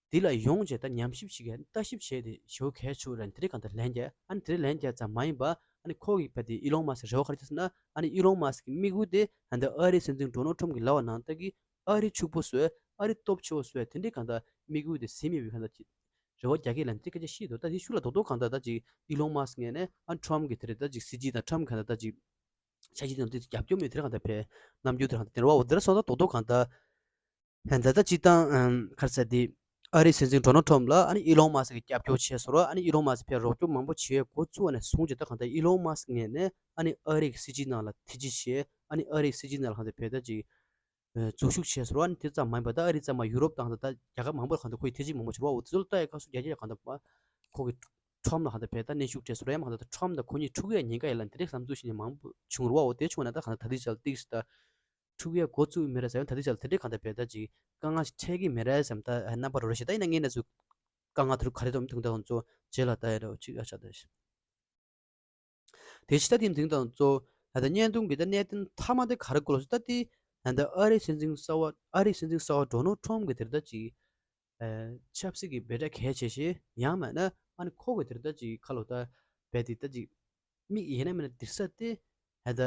དེ་ལ་ཡོང་བྱས་ད་ཉམས་ཞིབ་བྱེད་མཁན་ལྟ་ཞིབ་བྱས་ཏེ་ཞེ་པོ་གལ་ཆེ་རེད། དེ་རིགས་གང་ལྟར་ལན་རྒྱག་ཨ་ནི་དེ་རིགས་ལན་རྒྱག་ཙམ་མ་ཡིན་པ་ཨ་ནི་ཁོ་གི་ཕ་དེ་ཨི་ལོན་མཱ་སི་རེ་བ་ག་རེ་བྱས་ཟེར་ན་ཨ་ནི་ཨི་ལོན་མཱ་སི་གི་དམིགས་ཡུལ་དེ་ཨ་ནི་ཨ་རིའི་སྲིད་འཛིན་ཌོ་ནལ་ཊམ་གྱི་ལབ་པ་ནང་ལྟར་གྱི་ཨ་རི་ཕྱུག་པོ་བཟོ་ཨ་རི་སྟོབས་ཆེ་བོ་བཟོ་དེ་འདྲའི་གང་ལྟར་དམིགས་ཡུལ་དེ་ཟིན་མེད་པའི་གང་ལྟར་ཅིག་རེ་བ་རྒྱག་གི་ལབ་ནས་དེ་སྐད་ཆ་བཤད་འདུག་ད་དེ་ཤུགས་ལ་རྡོག་རྡོག་གང་ལྟར་ད་ཅིག་ཨི་ལོན་མཱ་སི་ངོས་ནས་ཨ་ཊམ་གི་དེ་རེད། ད་ཅིག་སྲིད་ཇུས་དང་ཊམ་གང་ལྟར་ད་ཅིག་འཆར་གཞི་དང་དེ་རྒྱབ་སྐྱོར་མེད་དེ་རེད། གང་ལྟར་བས་རྣམ་འགྱུར་དེ་རང་དེ་རེད་བ། འོ་དེ་ར་སོང་ད་རྡོག་རྡོག་གང་ལྟར་ད་ད་ཅིག་ད་ག་རེ་ཟེར་དེ་ཨ་རིའི་སྲིད་འཛིན་ཌོ་ནལ་ཊམ་ལ་ཨ་ནི་ཨི་ལོན་མཱ་སི་གི་རྒྱབ་སྐྱོར་བྱས་སོང་ར། ཨ་ནི་ཨི་ལོན་མཱ་སི་ཕར་རོགས་སྐྱོར་མང་པོ་བྱེད་འགོ་བཙུགས་ནས་བཟུང་བྱས་ད་གང་ལྟར་ཨི་ལོན་མཱ་སི་ངོས་ནས་ཨ་ནི་ཨ་རི་གི་སྲིད་ཇུས་ནང་ལ་ཐེ་ཇུས་བྱས། ཨ་ནི་ཨ་རིའི་སྲིད་ཇུས་ནང་ལ་གང་ལྟར་བས་ད་ཅིག་འཛུལ་ཞུགས་བྱས་སོང་ར། ཨ་ནི་དེ་ཙམ་མ་ཡིན་པར་ད་ཨ་རི་ཙམ་མ་ཡུ་རོབ་དང་ད་རྒྱལ་ཁབ་མང་པོར་གང་ལྟར་ཁོ་ཡི་ཐེ་ཇུས་མང་པོ་བྱས་ར། འོ་དེ་ཚོ་ལ་ལྟ་ཡ་སྐབས་སུ་རྒྱ་ཆེ་གང་ལྟར་ཁོ་གི་ཊམ་ལ་གང་ལྟར་བས་ད་གནོན་ཤུགས་སྤྲད་སོང་ར། ཡང་མ་གང་ལྟར་ཊམ་དང་ཁོ་གཉིས་འཁྲུག་ཡ་ཉེན་ཁ་ཡོད་ལ་དེ་འདྲའི་བསམ་ཚུལ་ཞིག་ནས་མང་པོ་བྱུང་ར། འོ་དེ་བྱུང་ན་ད་གང་ལྟར་ད་ལྟའི་ཆར་ཏིག་ད་འཁྲུག་ཡ་འགོ་བཙུགས་མེད་ར་ཟེར་ཡང་ད་ལྟའི་ཆར་དེ་འདྲའི་གང་ལྟར་བས་ད་ཅིག་དཀའ་ངལ་ཞིག་འཕྲད་ཀྱི་མེད་ར་བསམ། ད་རྣམ་པ་རོ་རེ་ཞིག་ད་ཡིན་ན་ངས་ན་ཚོ་དཀའ་ངལ་དེ་རུ་ག་རེ་འདུག་དེ་འདྲ་ཚོ་རྗེས་ལ་ད་ཡ་ར་ཅིག་ཨ་ཆགས་ད་ཞིག་དེ་ཕྱི་ད་དེའི་མཐུན་དང་གཙོ་ད་ལྟ་བརྙན་ཐུང་གི་ད་གནད་དོན་མཐའ་མ་དེ་ག་རེ་གོ་ལ་སོང་ད་དེ་ད་ལྟ་ཨ་རིའི་སྲིད་འཛིན་གསར་པ་ཨ་རིའི་སྲིད་འཛིན་གསར་པ་ཌོ་ནལ་ཊམ་གི་དེར་ད་ཅིག་ཆབ་སྲིད་ཀྱི་འབོད་སྒྲ་གལ་ཆེ་ཤོས་ཡང་མིན་ན་ཨ་ནི་ཁོ་གི་དེར་ད་ཅིག་ཁ་ལོ་ད་བས་དེ་ད་ཅིག་མིག་ཡིན་ན་མིན་ན་དེར་ས་དེ་ད་ལྟ་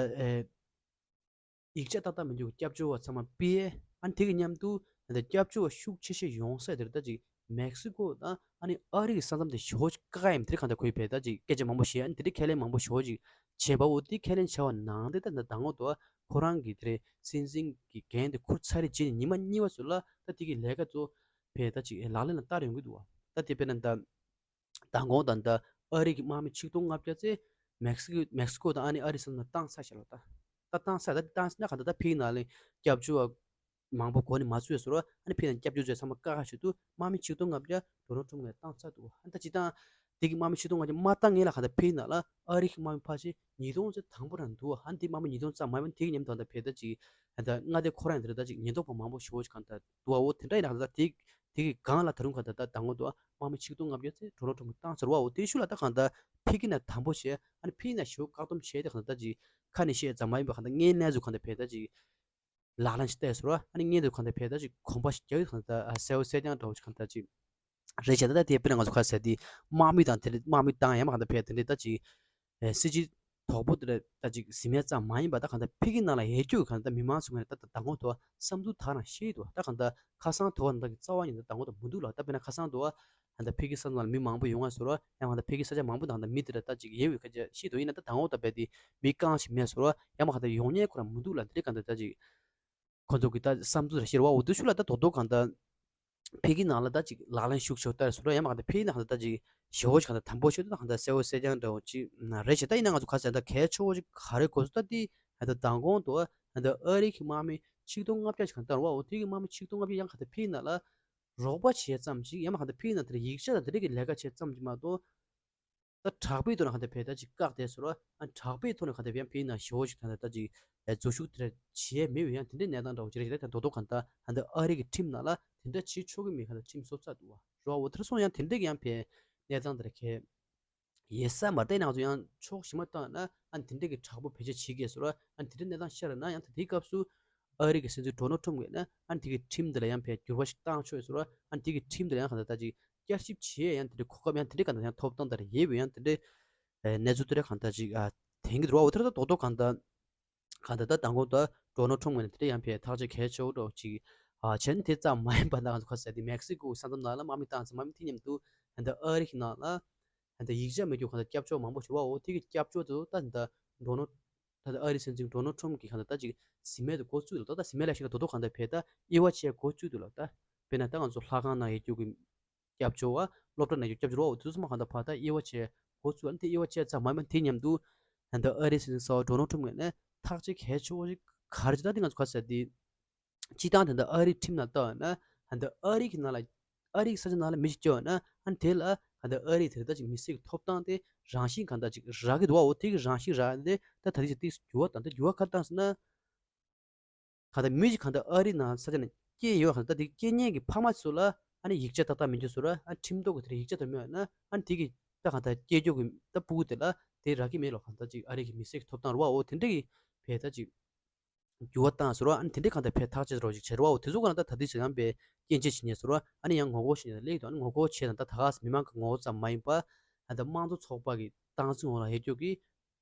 ཡིག་ཆ་ཏག་ཏག་མི་འདུག་སྐྱབས་བཅོལ་བ་ཚང་མ་ཕུད་ཡས། ཨ་ནི་དེ་གི་མཉམ་དུ་ད་ལྟ་སྐྱབས་བཅོལ་བ་ཤུགས་ཆེ་ཤོས་ཡོང་ས་དེར་ད་ཅིག་མེག་སི་ཀོ་དང་ཨ་ནི་ཨ་རི་གི་ས་མཚམས་དེ་ཞེ་པོ་ཅིག་བཀག་ཡ་ཡིན། དེ་གང་ལྟར་ཁོས་བས་ད་ཅིག་སྐད་ཆ་མང་པོ་བཤད། ཨ་ནི་དེ་འདྲའི་ཁས་ལེན་མང་པོ་ཞེ་པོ་ཅིག་བྱས་པ། འོ་དེ་ཁས་ལེན་བྱས་པ་ནང་དེ་ད་ལྟ་མདང་དགོང་དུ་ཁོ་རང་གི་དེ་རེད་སྲིད་འཛིན་གྱི་འགན་དེ་འཁུར་ཚར་རེད་བྱས་ནས་ཉི་མ་གཉིས་པ་ཚོ་ལ་ད་དེ་གི་ལས་ཀ་ཚོ་བས་ད་ཅིག་ལག་ལེན་ལ་བསྟར་ཡོང་གི་འདུག་བ། ད་དེ་དཔེར་ན་ད། མདང་དགོང་དང་ད་ཨ་རི་གི་དམག་མི་ཆིག་སྟོང་ལྔ་བརྒྱ་ཙམ་མེག་སི་ཀོ་མེག་སི་ཀོ་དང་ཨ་ནི་ཨ་རི་ས་མཚམས་བཏང་ཚར་བཞག་ལ། ད་ད་བཏང་ཚར། ད་བཏང་ཚར་ན་གང་ལྟར་ད་ཕིའི་ནང་ལ་སྐྱབས་བཅོལ་བ་མང་པོ་འགོ་ནས་མ་ཚུད་སོང་ར། ཨ་ནི་ཕིའི་ནང་སྐྱབས་བཅོལ་བ་ཚང་མ་བཀག་ཁ་ཞུ་དུས་དམག་མི་ཆིག་སྟོང་ལྔ་བརྒྱ་ཌོ་ནལ་ཊམ་ངོས་བཏང་ཚར་འདུག་ཨ་ནི་ད་སྤྱིར་བཏང་དེ་གི་དམག་མི་ཆིག་སྟོང་ལྔ་བརྒྱ་མ་བཏང་སྔོན་ལ་གང་ལྟར་ཕིའི་ནང་ལ་ཨ་རི་གི་དམག་མི་ཕལ་ཆེར་ཉིས་སྟོང་ཙམ་དང་པོ་རང་འདུག་ཨ་ནི་དེ་དམག་མི་ཉིས་སྟོང་ཙམ་མ་ཡིན་པ་དེ་གི་མཉམ་དུ་གང་ལྟར་བས་ད་ཅིག་ཨ་ནི་ད་མངའ་སྡེ་ཁོ་རང་ཡང་དེ་རེད། ད་ཅིག་ཉེན་རྟོག་པ་མང་པོ་ཞེ་པོ་ཅིག་གང་ལྟར་འདུག་ཨ། འོ་དེ་འདྲ་ཡིན་ན་གང་ལྟར་དེ་དེ་གི་སྒང་ལ་ད་རུང་གང་ལྟར་ད་མདང་དགོང་དུ་དམག་མི་ཆིག་སྟོང་ལྔ་བརྒྱ་ཙམ་ཌོ་ནལ་ཊམ་གྱིས་བཏང་ཚར་བ། འོ་དེའི་ཤུལ་ལ་ད་གང་ལྟར་ཕ་གི་ནས་དམ་པོ་བྱས། ཨ་ནི་ཕ་གི་ནས་ཞེ་པོ་བཀག་སྡོམ་བྱས་ཏེ་གང་ལྟར་ད་ཅིག་ཁ་ནས་བཤད་ཙམ་མ་ཡིན་པ་གང་ལྟར་དངོས་གནས་ཚུལ་གང་ལྟར་བས་ད་ཅིག་ ལག་ལེན་ཞིག་བསྟར་སོང་ར། ཨ་ནི་སྔོན་དུ་གང་ལྟར་ཕེ་ད་ཅིག་གོམ་པ་ཞིག་རྒྱག་ཡོད། གང་ལྟར་གསལ་བོ་གསལ་རྐྱང་འདྲ་བོ་ཅིག་གང་ལྟར་ཅིག་རེད་བྱས། ད་ལྟ་དེ་དཔེར་ན་ང་ཚོ་ཁ་ཟེར་དེ་དམག་མི་དང་དེ་འདྲ་དམག་མི་བཏང་ཡང་མ་གང་ལྟར་ཕེ་དེ་འདྲ་ད་ཅིག་སྲིད་སྤྱི་དོག་པོ་དེ་འདྲ་ད་ཅིག་ཟིན་མེད་ཙམ་མ་ཡིན་པ། ད་གང་ལྟར་ཕ་གི་ནང་ལ་ཡོད་རྒྱུ་གང་ལྟར་མི་མང་ཚོ་ངོས་ནས་ད་ད་མདང་དགོང་དུ་བསམ་ཚུལ་དག་རང་བཤད་འདུག་ད་གང་ལྟར་ཁ་སང་དུ་བ་ནང་ད་གི་རྩ་བ་ཉིད་ད་མདང་དགོང་དུ་མི་འདུག་ལ། ད་དཔེར་ན་ཁ་སང་དུ་བ་ད་ཕ་གི་ས་ནང་ལ་མི་མང་པོ་ཡོང་ང་ཟེར་ར། ཡང་ད་ཕ་གི་ས་ཆ་མང་པོ་དང་ད་མི་དེ་འདྲ་ད་ཅིག་ཡོད་པའི་ཁ་ཆ་བཤད་འདུག་ཡིན་ན་ད་དང་པོ་ད་རྦད་དེ་མི་རྐང་ཞིག་མེད་ཟེར་ར། ཡང་མ་གང་ལྟར་ཡོང་མཁན་ཁོ་རང་མི་འདུག་ལ། འདི་འདྲ་གང་ལྟར་ད་ཅིག་ཁོ་ཚོ་གི་ད་བསམ་ཚུལ་རེ་བཤད་ར་བ། འོ་དེ་ཚོ་ལ་ད་རྡོག་རྡོག་གང་ལྟར་ཕ་གི་ནང་ལ་ད་ཅིག་ལག་ལེན་ཞུགས་ཆོག་ལྟར་ཟེར་ར། ཡང་མ་གང་ལྟར་ཕ་གི་ནང་ལ་ད་ཅིག་ཞེ་བོ་ཅིག་གང་ལྟར་དམ་པོ་ཆོག་ད་གང་ལྟར་གསལ་བོ་གསལ་རྐྱང་འདྲ་བོ་ཅིག་རེད་བྱས། ད་ཡིན་ན་ང་ཚོ་ག་ཟེར་ད་གལ་ཆེ་བོ་ཅིག་ག་རེ་དགོས་སུ་ད་དེ་ད་མདང་དགོང་དུ་ད་ཨ་རི་གི་དམག་མི་ཆིག་སྟོང་ལྔ་བརྒྱ་ཅིག་གང་ལྟར་བ། འོ་དེ་གི་དམག་མི་ཆིག་སྟོང་ལྔ་བརྒྱ་ཡང་གང་ལྟར་ཕ་གི་ནང་ལ་རོགས་པ་བྱས་ཙམ་ཅིག་ཡང་མ་གང་ལྟར་ཕ་གི་ནང་དེར་ཡིག་ཆ་དང་དེ་འདྲ་གི་ལས་ཀ་བྱས་ཙམ་ཅིག་མ་གཏོགས། ད་དྲག་པོའི་ཐོག་ནས་གང་ལྟར་ཕེ་ད་ཅིག་བཀག་བསྡད་ཟེར་ར། ཨ་དྲག་པོའི་ཐོག་ནས་གང་ལྟར་ཕེ་ཡང་ཕེ་ན་ཞེ་བོ་ཞིག་ད་ལྟ་ད་ཅིག་ཨེ་འཛུལ་ཞུགས་དེ་འདྲ་བྱས་མེད་པའི་ཡང་དེ་འདྲའི་གནས་སྟངས་འདྲ་བོ་ཅིག་རེད་བྱས། ད་རྡོག་རྡོག་གང་ལྟར་ད་ལྟ་ཨ་རི་གི་ཁྲིམས་ནང་ལ་དེ་འདྲ་བྱེད་ཆོག་གི་མེད། གང་ལྟར་ཁྲིམས་སོ་སོ་འདུག་བ་ར། འོ་དེར་སོང་ཡང་དེ་འདྲ་གི་ཡང་ཕེ་གནས་སྟངས་དེ་འདྲ་གས་ཡོད་ས་མ་རེད། ད་ང་ཚོ་ཡང་ཕྱོགས་གཞན་མ་བཏང་ན་ཨ་དེ་འདྲ་གི་དྲག་པོ་བེད་སྤྱོད་བྱེད་ཀྱི་ཟེར་ར། ཨ་དེ་འདྲའི་གནས་སྟངས་ཤར་ན་ཡང་ད་དེའི་སྐབས་སུ་ཨ་རི་གི་སྲིད་འཛིན་ཌོ་ནལ་ཊམ་གིས་ན་ཨ་དེ་གི་ཁྲིམས་དེ་ལ་ཡང་ཕེ་འགྱུར་བ་ཞིག་བཏང་ཆོག་ཟེར་ར། ཨ་དེ་གི་ཁྲིམས་དེ་ལ་ཡང་གང་ལྟར་ད་ཅིག་བསྐྱར་ཞིབ་བྱེད་ཡང་དེ་འདྲའི་གོ་སྐབས་ཡང་དེ་འདྲའི་གང་ལྟར་ཡང་ཐོབ་ཐང་དེ་འདྲ་ཡོད་པའི་ཡང་དེ་འདྲའི་ཨེ་གནས་ཚུལ་དེ་འདྲ་གང་ལྟར་ཅིག་ཨ་དེང་གི་འདུག་བ། འོ་དེ་ལྟར་རྡོག་རྡོག་གང་ལྟར་གང་ལྟར་ད་མདང་དགོང་ད་ཌོ་ནལ་ཊམ་ངོས་ནས་དེ་འདྲ་ཡང་ཕེ་ཐག་གཅོད་གལ་ཆེ་བོ་འདྲ་ཅིག་ཨ་བྱས་ནས། དེ་ཙམ་མ་ཡིན་པ་ད་ང་ཚོ་ཁ་ཟེར་དེ་མེག་སི་ཀོ་ས་མཚམས་ནང་ལ་དམག་མི་བཏང་ཚེ་དམག་མི་དེ་མཉམ་དུ་ད་ལྟ་ཨ་རི་གི་ནང་ལ་ད་ལྟ་ཡིག་ཆ་མེད་རྒྱུ་གང་ལྟར་སྐྱབས་བཅོལ་མང་པོ་ཞིག་བ། འོ་དེ་གི་སྐྱབས་བཅོལ་དུ་ད་ད་ཌོ་ནལ་ད་ལྟ་ཨ་རི་སྲིད་འཛིན་ཌོ་ནལ་ཊམ་གིས་གང་ལྟར་ད་ཅིག་ཟིན་མེད་དུ་འགོ་བཙུགས་ལ། ད་ད་ཟིན་མེད་ལ་ཞིག་ལ་རྡོག་རྡོག་གང་ལྟར་ཕེ་ད་དབྱེ་བ་ཕྱེ་འགོ་བཙུགས་འདུག་ལ། ད་དཔེར་ན་ད་ང་ཚོ་ལྷ་ཁང་ནང་ཡོད་རྒྱུ་གི་སྐྱབས་བཅོལ་བ། སློབ་གྲྭ་ནང་ཡོད་སྐྱབས་བཅོལ་བ། འོ་དེ་ཚོ་མ་གང་ལྟར་ཕར་ད་དབྱེ་བ་ཕྱེ་འགོ་བཙུགས། ཨ་ནི་དེ་དབྱེ་བ་ཕྱེ་ཙམ་མ་ཡིན་པ་དེ་མཉམ་དུ་ད་ལྟ་ཨ་རིའི་སྲིད་འཛིན་གསར་པ་ཌོ་ནལ་ཊམ་ངོས་ནས་ཐག་གཅོད་གལ་ཆེ་བོ་ཞིག་ག་རེ་བྱས། ད་དེ་ང་ཚོ་ག་ཟེར་དེ། སྤྱིར་བཏང་ད་ལྟ་ཨ་རིའི་ཁྲིམས་ནང་ལྟ་བ་ན་ད་ལྟ་ཨ་རི་གི་ནང་ལ་ཨ་རིའི་ས་ཆ་ནང་ལ་མི་ཞིག་སྐྱོད་ན་ཨ་ནི་དེ་ལ་ད་ལྟ་ཨ་རིའི་དེ་ལྟ་ཅིག་མི་སེར་གྱི་ཐོབ་ཐང་དེ་རང་བཞིན་གང་ལྟར་ཅིག་རག་གི་འདུག་བ། འོ་དེ་གི་རང་བཞིན་རག་ནས་ད་ད་ལྟ་ཅིག་ཏིག་འགྱུར་བ་དང་ད་འགྱུར་བ་ག་རེ་བཏང་ཟེར་ན། གང་ལྟར་མི་ཞིག་གང་ལྟར་ཨ་རི་ནང་ས་ཆ་ནས་སྐྱེས་ཡོད་གང་ལྟར་དེ་སྐྱེས་མཁན་གྱི་ཕ་མ་ཚོ་ལ་ཨ་ནི་ཡིག་ཆ་ཏག་ཏག་མི་འདུག་ཟེར་ར། ཨ་ཁྲིམས་ཐོག་གི་དེར་ཡིག་ཆ་དེ་མེད་ན་ཨ་ནི་དེ་གི་ད་གང་ལྟར་སྐྱེས་རྒྱུ་གི་ད་སྤུ་གུ་དེ་ལ་དེ་རག་གི་མེད་ལོ། གང་ལྟར་ཅིག་ཨ་རི་གི་མི་སེར་གྱི་ཐོབ་ཐང་རེད་བ། འོ་དེ་འདྲ་གི་ཕེ་ད་ཅིག་འགྱུར་བ་བཏང་ཟེར་བ། ཨ་ནི་དེ་འདྲ་གང་ལྟར་ཕེ་ཐག་གཅོད་རོགས་ཅིག་བྱེད་རེད་བ། འོ་དེ་ཚོ་གང་ལྟར་ད་དེ་ཚོ་ཡང་ཕེ་སྐྱོན་བརྗོད་བྱེད་ཉེན་ཟེར་བ། ཨ་ནི་ཡང་ངོ་རྒོལ་བྱེད་ཉེན་ད་ད་ག་ས་མི་མང་གི་ངོ་རྒོལ་ཙམ་མ་ཡིན་པ་ད་ལྟ་དམངས་གཙོ་ཚོགས་པ་གི་སྟངས་འཛིན་འོག་ལ་ཡོད་རྒྱུ་གི་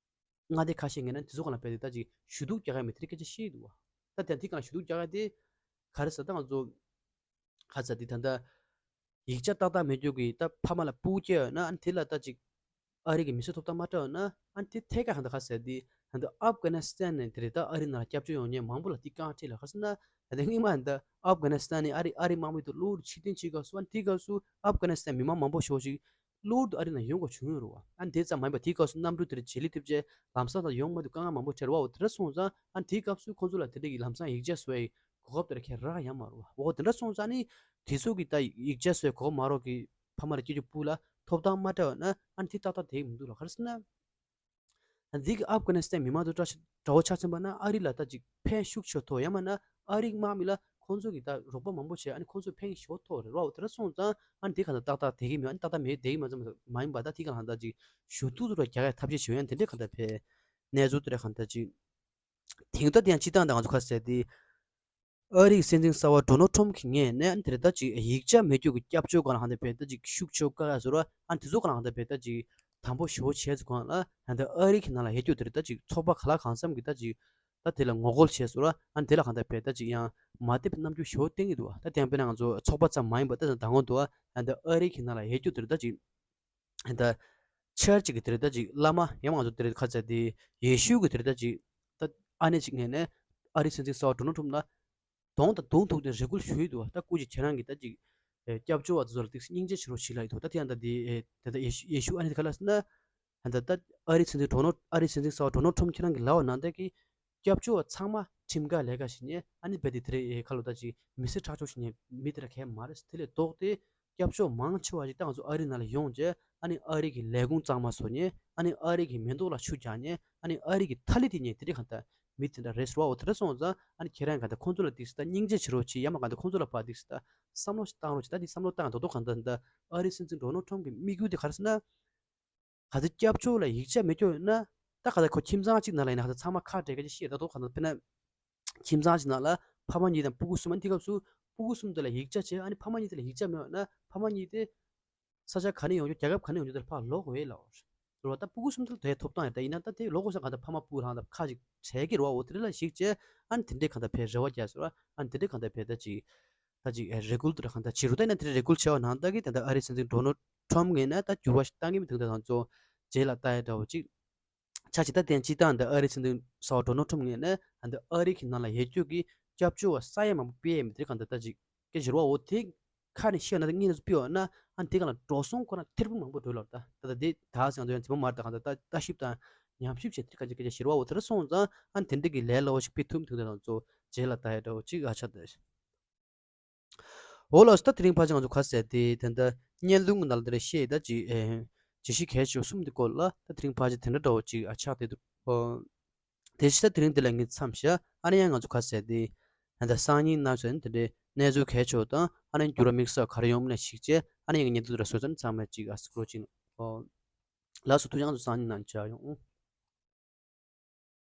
མངའ་སྡེ་ཁ་ཤས་ངེས་ན་དེ་ཚོ་གང་ལ་ཕེ་དེ་ད་ཅིག་ཞུ་གཏུག་རྒྱག་ག་མེད་དེ་སྐད་ཆ་བཤད་འདུག་བ། ད་དེ་དེ་གང་ཞུ་གཏུག་རྒྱག་ག་དེ་ག་རེ་ཟེར། ད་ང་ཚོ་ག་ཚ་དེ་ད་ལྟ་ཡིག་ཆ་ཏག་ཏག་མེད་རྒྱུ་གི་ད་ཕ་མ་ལ་སྤུ་གུ་སྐྱེས་ཡོད་ན་ཨ་ནི་དེ་ལ་ད་ཅིག་ཨ་རི་གི་མི་སེར་ཐོབ་ཐང་མ་སྤྲད་ཡོད་ན་ཨ་ནི་དེ་ཐད་ཀར་ཧང་ད་ག་ཟེར་དེ་ད་ལྟ་ཨབ་གྷ་ནི་སི་ཐན་ནས་དེ་རེད། ད་ཨ་རི་ནང་ལ་སྐྱབས་བཅོལ་ཡོང་མཁན་མང་པོ་ལ་དེ་རྐང་ཁྲིད་ལ་ག་ཟེར་ན་ད་ལྟ་སྔོན་མ་ད་ཨབ་གྷ་ནི་སི་ཐན་ནས་ཨ་རི་ཨ་རི་དམག་མི་དེ་གློད་ཕྱིར་འཐེན་བྱེད་སྐབས་སུ་ཨ་ནི་དེའི་སྐབས་སུ་ཨབ་གྷ་ནི་སི་ཐན་མི་མང་མང་པོ་ཞིག་གློ་བུར་དུ་ཨ་རི་ནང་ཡོང་དགོས་བྱུང་ཡོད་རེད་བ། ཨ་ནི་དེ་ཙམ་མ་ཡིན་པ་དེའི་སྐབས་སུ་གནམ་གྲུ་དེར་བྱེད་ལས་ཐེབས་བྱས་ལམ་སང་དང་ཡོང་མ་ཐུབ་དཀའ་ངལ་མང་པོ་འཕྲད་རེད་བ། འོ་དེ་འདྲ་སོང་ཙང་ཨ་ནི་དེའི་སྐབས་སུ་ཁོང་ཚོ་ལ་དེ་འདྲ་གི་ལམ་སང་ཡིག་ཆ་བཟོ་ཡའི་གོ་སྐབས་དེ་འདྲ་ཁྱེད་རག་ཡ་མ་རེད་བ། འོ་དེ་འདྲ་སོང་ཙང་ཨ་ནི་དེ་ཚོ་གི་ད་ཡིག་ཆ་བཟོ་ཡའི་གོ་སྐབས་མ་རག་གི་ཕ་མ་ལ་སྐྱེ་རྒྱུ་སྤུ་ལ་ཐོབ་ཐང་མ་སྤྲད་པ་ན་ཨ་ནི་དེ་ཏག་ཏག་བསྡད་ཀྱི་མི་འདུག་ལ། ག་རེ་ཟེར་ན། འདི་གི་ཨབ་གྷ་ནི་སི་ཐན་མི་མང་ཚོ་དགྲ་དགྲ་བོ་ཆགས་ཟིན་པ་ན་ཨ་རི་ལ་ད་ཅིག་ཕན་ཤུགས་ཆེ་ཐོགས་ཡང་མིན་ན་ཨ་རིའི་དམག་མི་ལ་ཁོང་ཚོ་གིས་ད་རོགས་པ་མང་པོ་བྱས་ཨ་ནི་ཁོང་ཚོ་ཕན་ཤུགས་ཐོགས་རེད་རོགས། དེ་འདྲ་སོང་ཙང་ཨ་ནི་དེ་ག་ལ་ཏག་ཏག་བསྡད་ཀྱི་མེད། ཨ་ནི་ཏག་ཏག་མེད་བསྡད་ཀྱི་མ་ཚང་མ་ཡིན་པ་ད་དེ་ག་ལ་ད་ཅིག་ཞུ་གཏུག་ཏུ་རྒྱག་ཡ་ཐབས་ཤེས་བྱེད་ཡ་དེ་འདྲ་ག་ད་ཕན་གནས་ཚུལ་དེ་འདྲ་ག་ད་ཅིག་དེང་ད་དེ་ཡང་སྤྱི་བཏང་ད་ང་ཚོ་ཁ་གསལ་དེ། ཨ་རིའི་སྲིད་འཛིན་གསར་པ་ཌོ་ནལ་ཊམ་གྱི་ངོས་ནས་དེ་རེད་ད་ཅིག་ཡིག་ཆ་མེད་རྒྱུ་གི་སྐྱབས་བཅོལ་སྒང་ལ་ཧང་དེ་བས་ད་ཅིག་ཤུགས་ཆེ་བཀག་ཡ་བཟོ་ར། ཨ་དེ་ཚོ་སྒང་ལ་ཧང་དེ་བས་ད་ཅིག་དམ་པོ་ཞེ་པོ་བྱས་ཚུལ་སྒང་ལ་ཧང་དེ་ཨ་རི་གི་ནང་ལ་ཡོད་རྒྱུ་དེ་རེད་ད་ཅིག་ཚོགས་པ་ག་ལ་གང་འཚམ་གྱི་ད་ཅིག་ད་དེ་ལ་ངོ་རྒོལ་བྱས་བཟོ་ར། ཨ་དེ་ལ་ཧང་དེ་བས་ད་ཅིག་ཡང་མ་བདེ་བའི་རྣམ་འགྱུར་ཞེ་པོ་བསྟན་གྱི་འདུག་ད་དེ་ཡང་དཔེར་ན་ང་ཚོ་ཚོགས་པ་ཙམ་མ་ཡིན་པ་ད་ད་ངོ་འདུག་ཨ་དེ་ཨ་རི་གི་ནང་ལ་ཡོད་རྒྱུ་དེ་རེད་ད་ཅིག་ད་ཆར་ཅིག་གི་དེ་རེད་ད་ཅིག་བླ་མ་ཡང་ང་ཚོ་དེ་རེད་ཁ་ཚ་དེ་ཡེ་ཤུ་གི་དེ་རེད་ད་ཅིག་ད་ཨ་ནེ་ཅིག་ངས་ནས་ཨ་རི་སྲིད་འཛིན་གསར་པ་ཌོ་ནལ་ཊམ་ལ་གདོང་དང་གདོང་ཐུག་ནས་རེ་སྐུལ་ཞུས་འདུག་ད་སྐུ་མཁྱེན་ཁྱེད་རང་གིས་ད་ཅིག་སྐྱབས་བཅོལ་བ་དེ་ཚོ་ལ་ཏིག་སྙིང་རྗེ་བྱེད་རོགས་བྱེད་ལབ་ཡོད་འདུག་ད་དེ་ཡང་ད་དེ་ད་ད་ཡེ་ཤུ་ཨ་ནེ་དེ་ག་ལ་ཟེར་ན། ད་ད་ཨ་རི་སྲིད་འཛིན་ཌོ་ནལ་ཨ་རི་སྲིད་འཛིན་གསར་པ་ཌོ་ནལ་ཊམ་ཁྱེད་རང་གི་ལབ་པ་ནང་བཞིན་གྱི་སྐྱབས་བཅོལ་བ་ཚང་མ་ཁྲིམས་འགལ་ལས་ཀ་བྱེད་མཁན་ཨ་ནི་རྦད་དེ་དེ་རེད་ཁ་ལོ་ད་ཅིག་མི་སེར་ཁྲག་སྦྱོར་བྱེད་མཁན་མི་དེ་འདྲ་གང་ཡང་མ་རེད། དེ་ལས་ལྡོག་སྟེ་སྐྱབས་བཅོལ་བ་མང་ཆེ་བ་ཞིག་ད་ང་ཚོ་ཨ་རི་ནང་ལ་ཡོང་རྗེས་ཨ་ནི་ཨ་རི་གི་ལས་ཁུངས་གཙང་མ་བཟོ་མཁན་ཨ་ནི་ཨ་རི་གི་མེ་ཏོག་ལ་ཆུ་རྒྱག་མཁན་ཨ་ནི་ཨ་རི་གི་ཐ་ལི་དེ་ཉན་དེ་འདྲ་གང་ལྟར་མི་དེ་འདྲ་རེད་ཟེར་བ། འོ་དེ་འདྲ་སོང་ཙང་ཨ་ནི་ཁྱེད་རང་གང་ལྟར་ཁོང་ཚོ་ལ་ཏིག་ཙམ་ད་སྙིང་རྗེ་བྱེད་རོགས་བྱེད། ཡང་མ་གང་ལྟར་ཁོང་ཚོ་ལ་ཕར་ཏིག་ཙམ་ད་བསམ་བློ་ཞིག་བཏང་རོགས་བྱེད། ད་དེ་བསམ་བློ་བཏང་རྡོག་རྡོག་གང་ལྟར་འདི་ཨ་རི་སྲིད་འཛིན་ཌོ་ནལ་ཊམ་གི་དམིགས་ཡུལ་དེ་ག་རེ་ཟེར་ན། ག་ཚོད་སྐྱབས་བཅོལ་ལ་ཡིག་ཆ་མེད་རྒྱུ་ཡོད་ན། ད་ག་ཚོད་ཁོ་ཁྱིམ་ཚང་གཅིག་ནང་ལ་ཡིན་ན་ག་ཚོད་ཚང་མ་ཁ་བྲལ་སྐད་ཆ་བཤད་ད་དོ་ག་ཚོད་དཔེར་ན། ཁྱིམ་ཚང་ཞིག་ནང་ལ་ཕ་མ་གཉིས་དང་སྤུ་གུ་གསུམ། ཨ་ནི་དེ་སྐབས་སུ་སྤུ་གུ་གསུམ་དེ་ལ་ཡིག་ཆ་བྱས། ཨ་ནི་ཕ་མ་གཉིས་དེ་ལ་ཡིག་ཆ་མེད་པ་ན་ཕ་མ་གཉིས་དེ་ས་ཆ་ག་ནས་ཡོང་རྒྱུ། རྒྱལ་ཁབ་ག་ནས་ཡོང་རྒྱུ་དེ་ལ་ཕར་ལོག་དགོས་ལབ་པ་རེད། རེད་བ། ད་སྤུ་གུ་གསུམ་དེ་ལ་དེ་ཐོབ་ཐང་ཡོད། ད་ཡིན་ན་ད་དེ་ལོག་དགོས་ས་གང་ལྟར་ཕ་མ་སྤུ་གུ་རང་དང་ཁ་ཅིག་བྲལ་གྱི་རེད་བ། འོ་དེ་རེད་ལ་གཞིགས་བྱས། ཨ་ནི་དེ་འདྲས་གང་ལྟར་ཕར་རེ་བ་རྒྱག་ཟེར་བ། ཨ་ནི་དེ་འདྲས་གང་ལྟར་ཕར་ད་ཅིག་ད་ཅིག་ཨེ་རེ་སྐུལ་དེ་འདྲ་གང་ལྟར་བྱེད་རུང་། ད་ཡིན་ན་དེ་འདྲས་རེ་སྐུལ་བྱས་པ་ནང་ལྟར་གྱི་ད་ལྟ་ཨ་རིའི་སྲིད་འཛིན་ཌོ་ནལ་ཊམ་ངོས་ནས་ད་འགྱུར་བ་ཞིག་བཏང་གི་མི་འདུག་ད་ང་ཚོ་རྗེས་ལ་ལྟ་ཡ་འདྲ་བོ་ཅིག་ཆ་ཅིག་ད་ཐེངས་སྤྱིར་བཏང་འདི་ཨ་རིའི་སྲིད་འཛིན་གསར་པ་ཌོ་ནལ་ཊམ་ངོས་ནས་ཨ་འདི་ཨ་རི་གི་ནང་ལ་ཡོད་རྒྱུ་གི་སྐྱབས་བཅོལ་བ་ས་ཡ་མང་པོ་སྤེལ་ཡས་མི་དེ་གང་ལྟར་ད་ཅིག་སྐད་ཆ་རེད་བ། འོ་དེ་ཁ་ནས་བཤད་ན་ད་སྔོན་ནས་སྤེལ་བ་ན་ཨ་དེ་གང་ལ་འགྲོ་སོང་ཁོ་ན་ཐེར་འབུམ་མང་པོ་འགྲོ་ལབ། ད་ད་དེ་ད་སང་དོན་ཡང་རྫུན་མ་མ་རེད། ད་གང་ལྟར་ད་ལྟ་ཞིབ་དང་ཉམས་ཞིབ་བྱས་དེ་ག་ཅིག་སྐད་ཆ་ཞིག་རེད་བ། འོ་དེ་འདྲ་སོང་ཙང་ཨ་དེ་འདྲ་གི་ལས་སླ་བོ་ཞིག་སྤེལ་ཐུབ་མི་ཐུབ་དེ་ང་ཚོ་རྗེས་ལ་ལྟ་ཡ་འདྲ་བོ་ཅིག་ཨ་ཆགས་ད། འོ་ལགས་སོ། ད་དེ་རིང་ཕལ་ཆེར་ང་ཚོ་ག་ཟེར་དེ་ད་ལྟ་བརྙན་ཐུང་གི་ནང་ལ་དེ་འདྲ་བཤད་ད་ཅིག་ཨེ་བརྗོད་གཞི་གལ་ཆེ་བ་གསུམ་དེ་སྐོར་ལ་ད་དེ་རིང་ཕལ་ཆེར་དེ་འདྲ་འདྲ་བོ་ཅིག་ཨ་ཆགས་བསྡད་འདུག་ཨོ། དེ་བཞིན་ད་དེ་རིང་འདི་ལ་ངས་མཚམས་བཞག་ཨ་ནི་ཡང་ང་ཚོ་ག་ཟེར་དེ་ད་ལྟ་སང་ཉིན་གནངས་ཚེ་དེ་འདྲའི་གནས་ཚུལ་གལ་ཆེ་བ་དང་ཨ་ནི་འགྱུར་བ་དམིགས་བསལ་ག་རེ་ཡོང་མིན་ལ་གཞིགས་བྱས་ཨ་ནི་ཡང་བརྙན་ཐུང་དེ་འདྲ་བཟོས་ཙང་ཚང་མས་ཅིག་ཨ་སྐུ་ལོ་ཅིག་ཨོ། ལགས་སོ། ཐུགས་རྗེ་ཆེ། ང་ཚོ་སང་ཉིན་ནང་མཇལ་ཡོང་།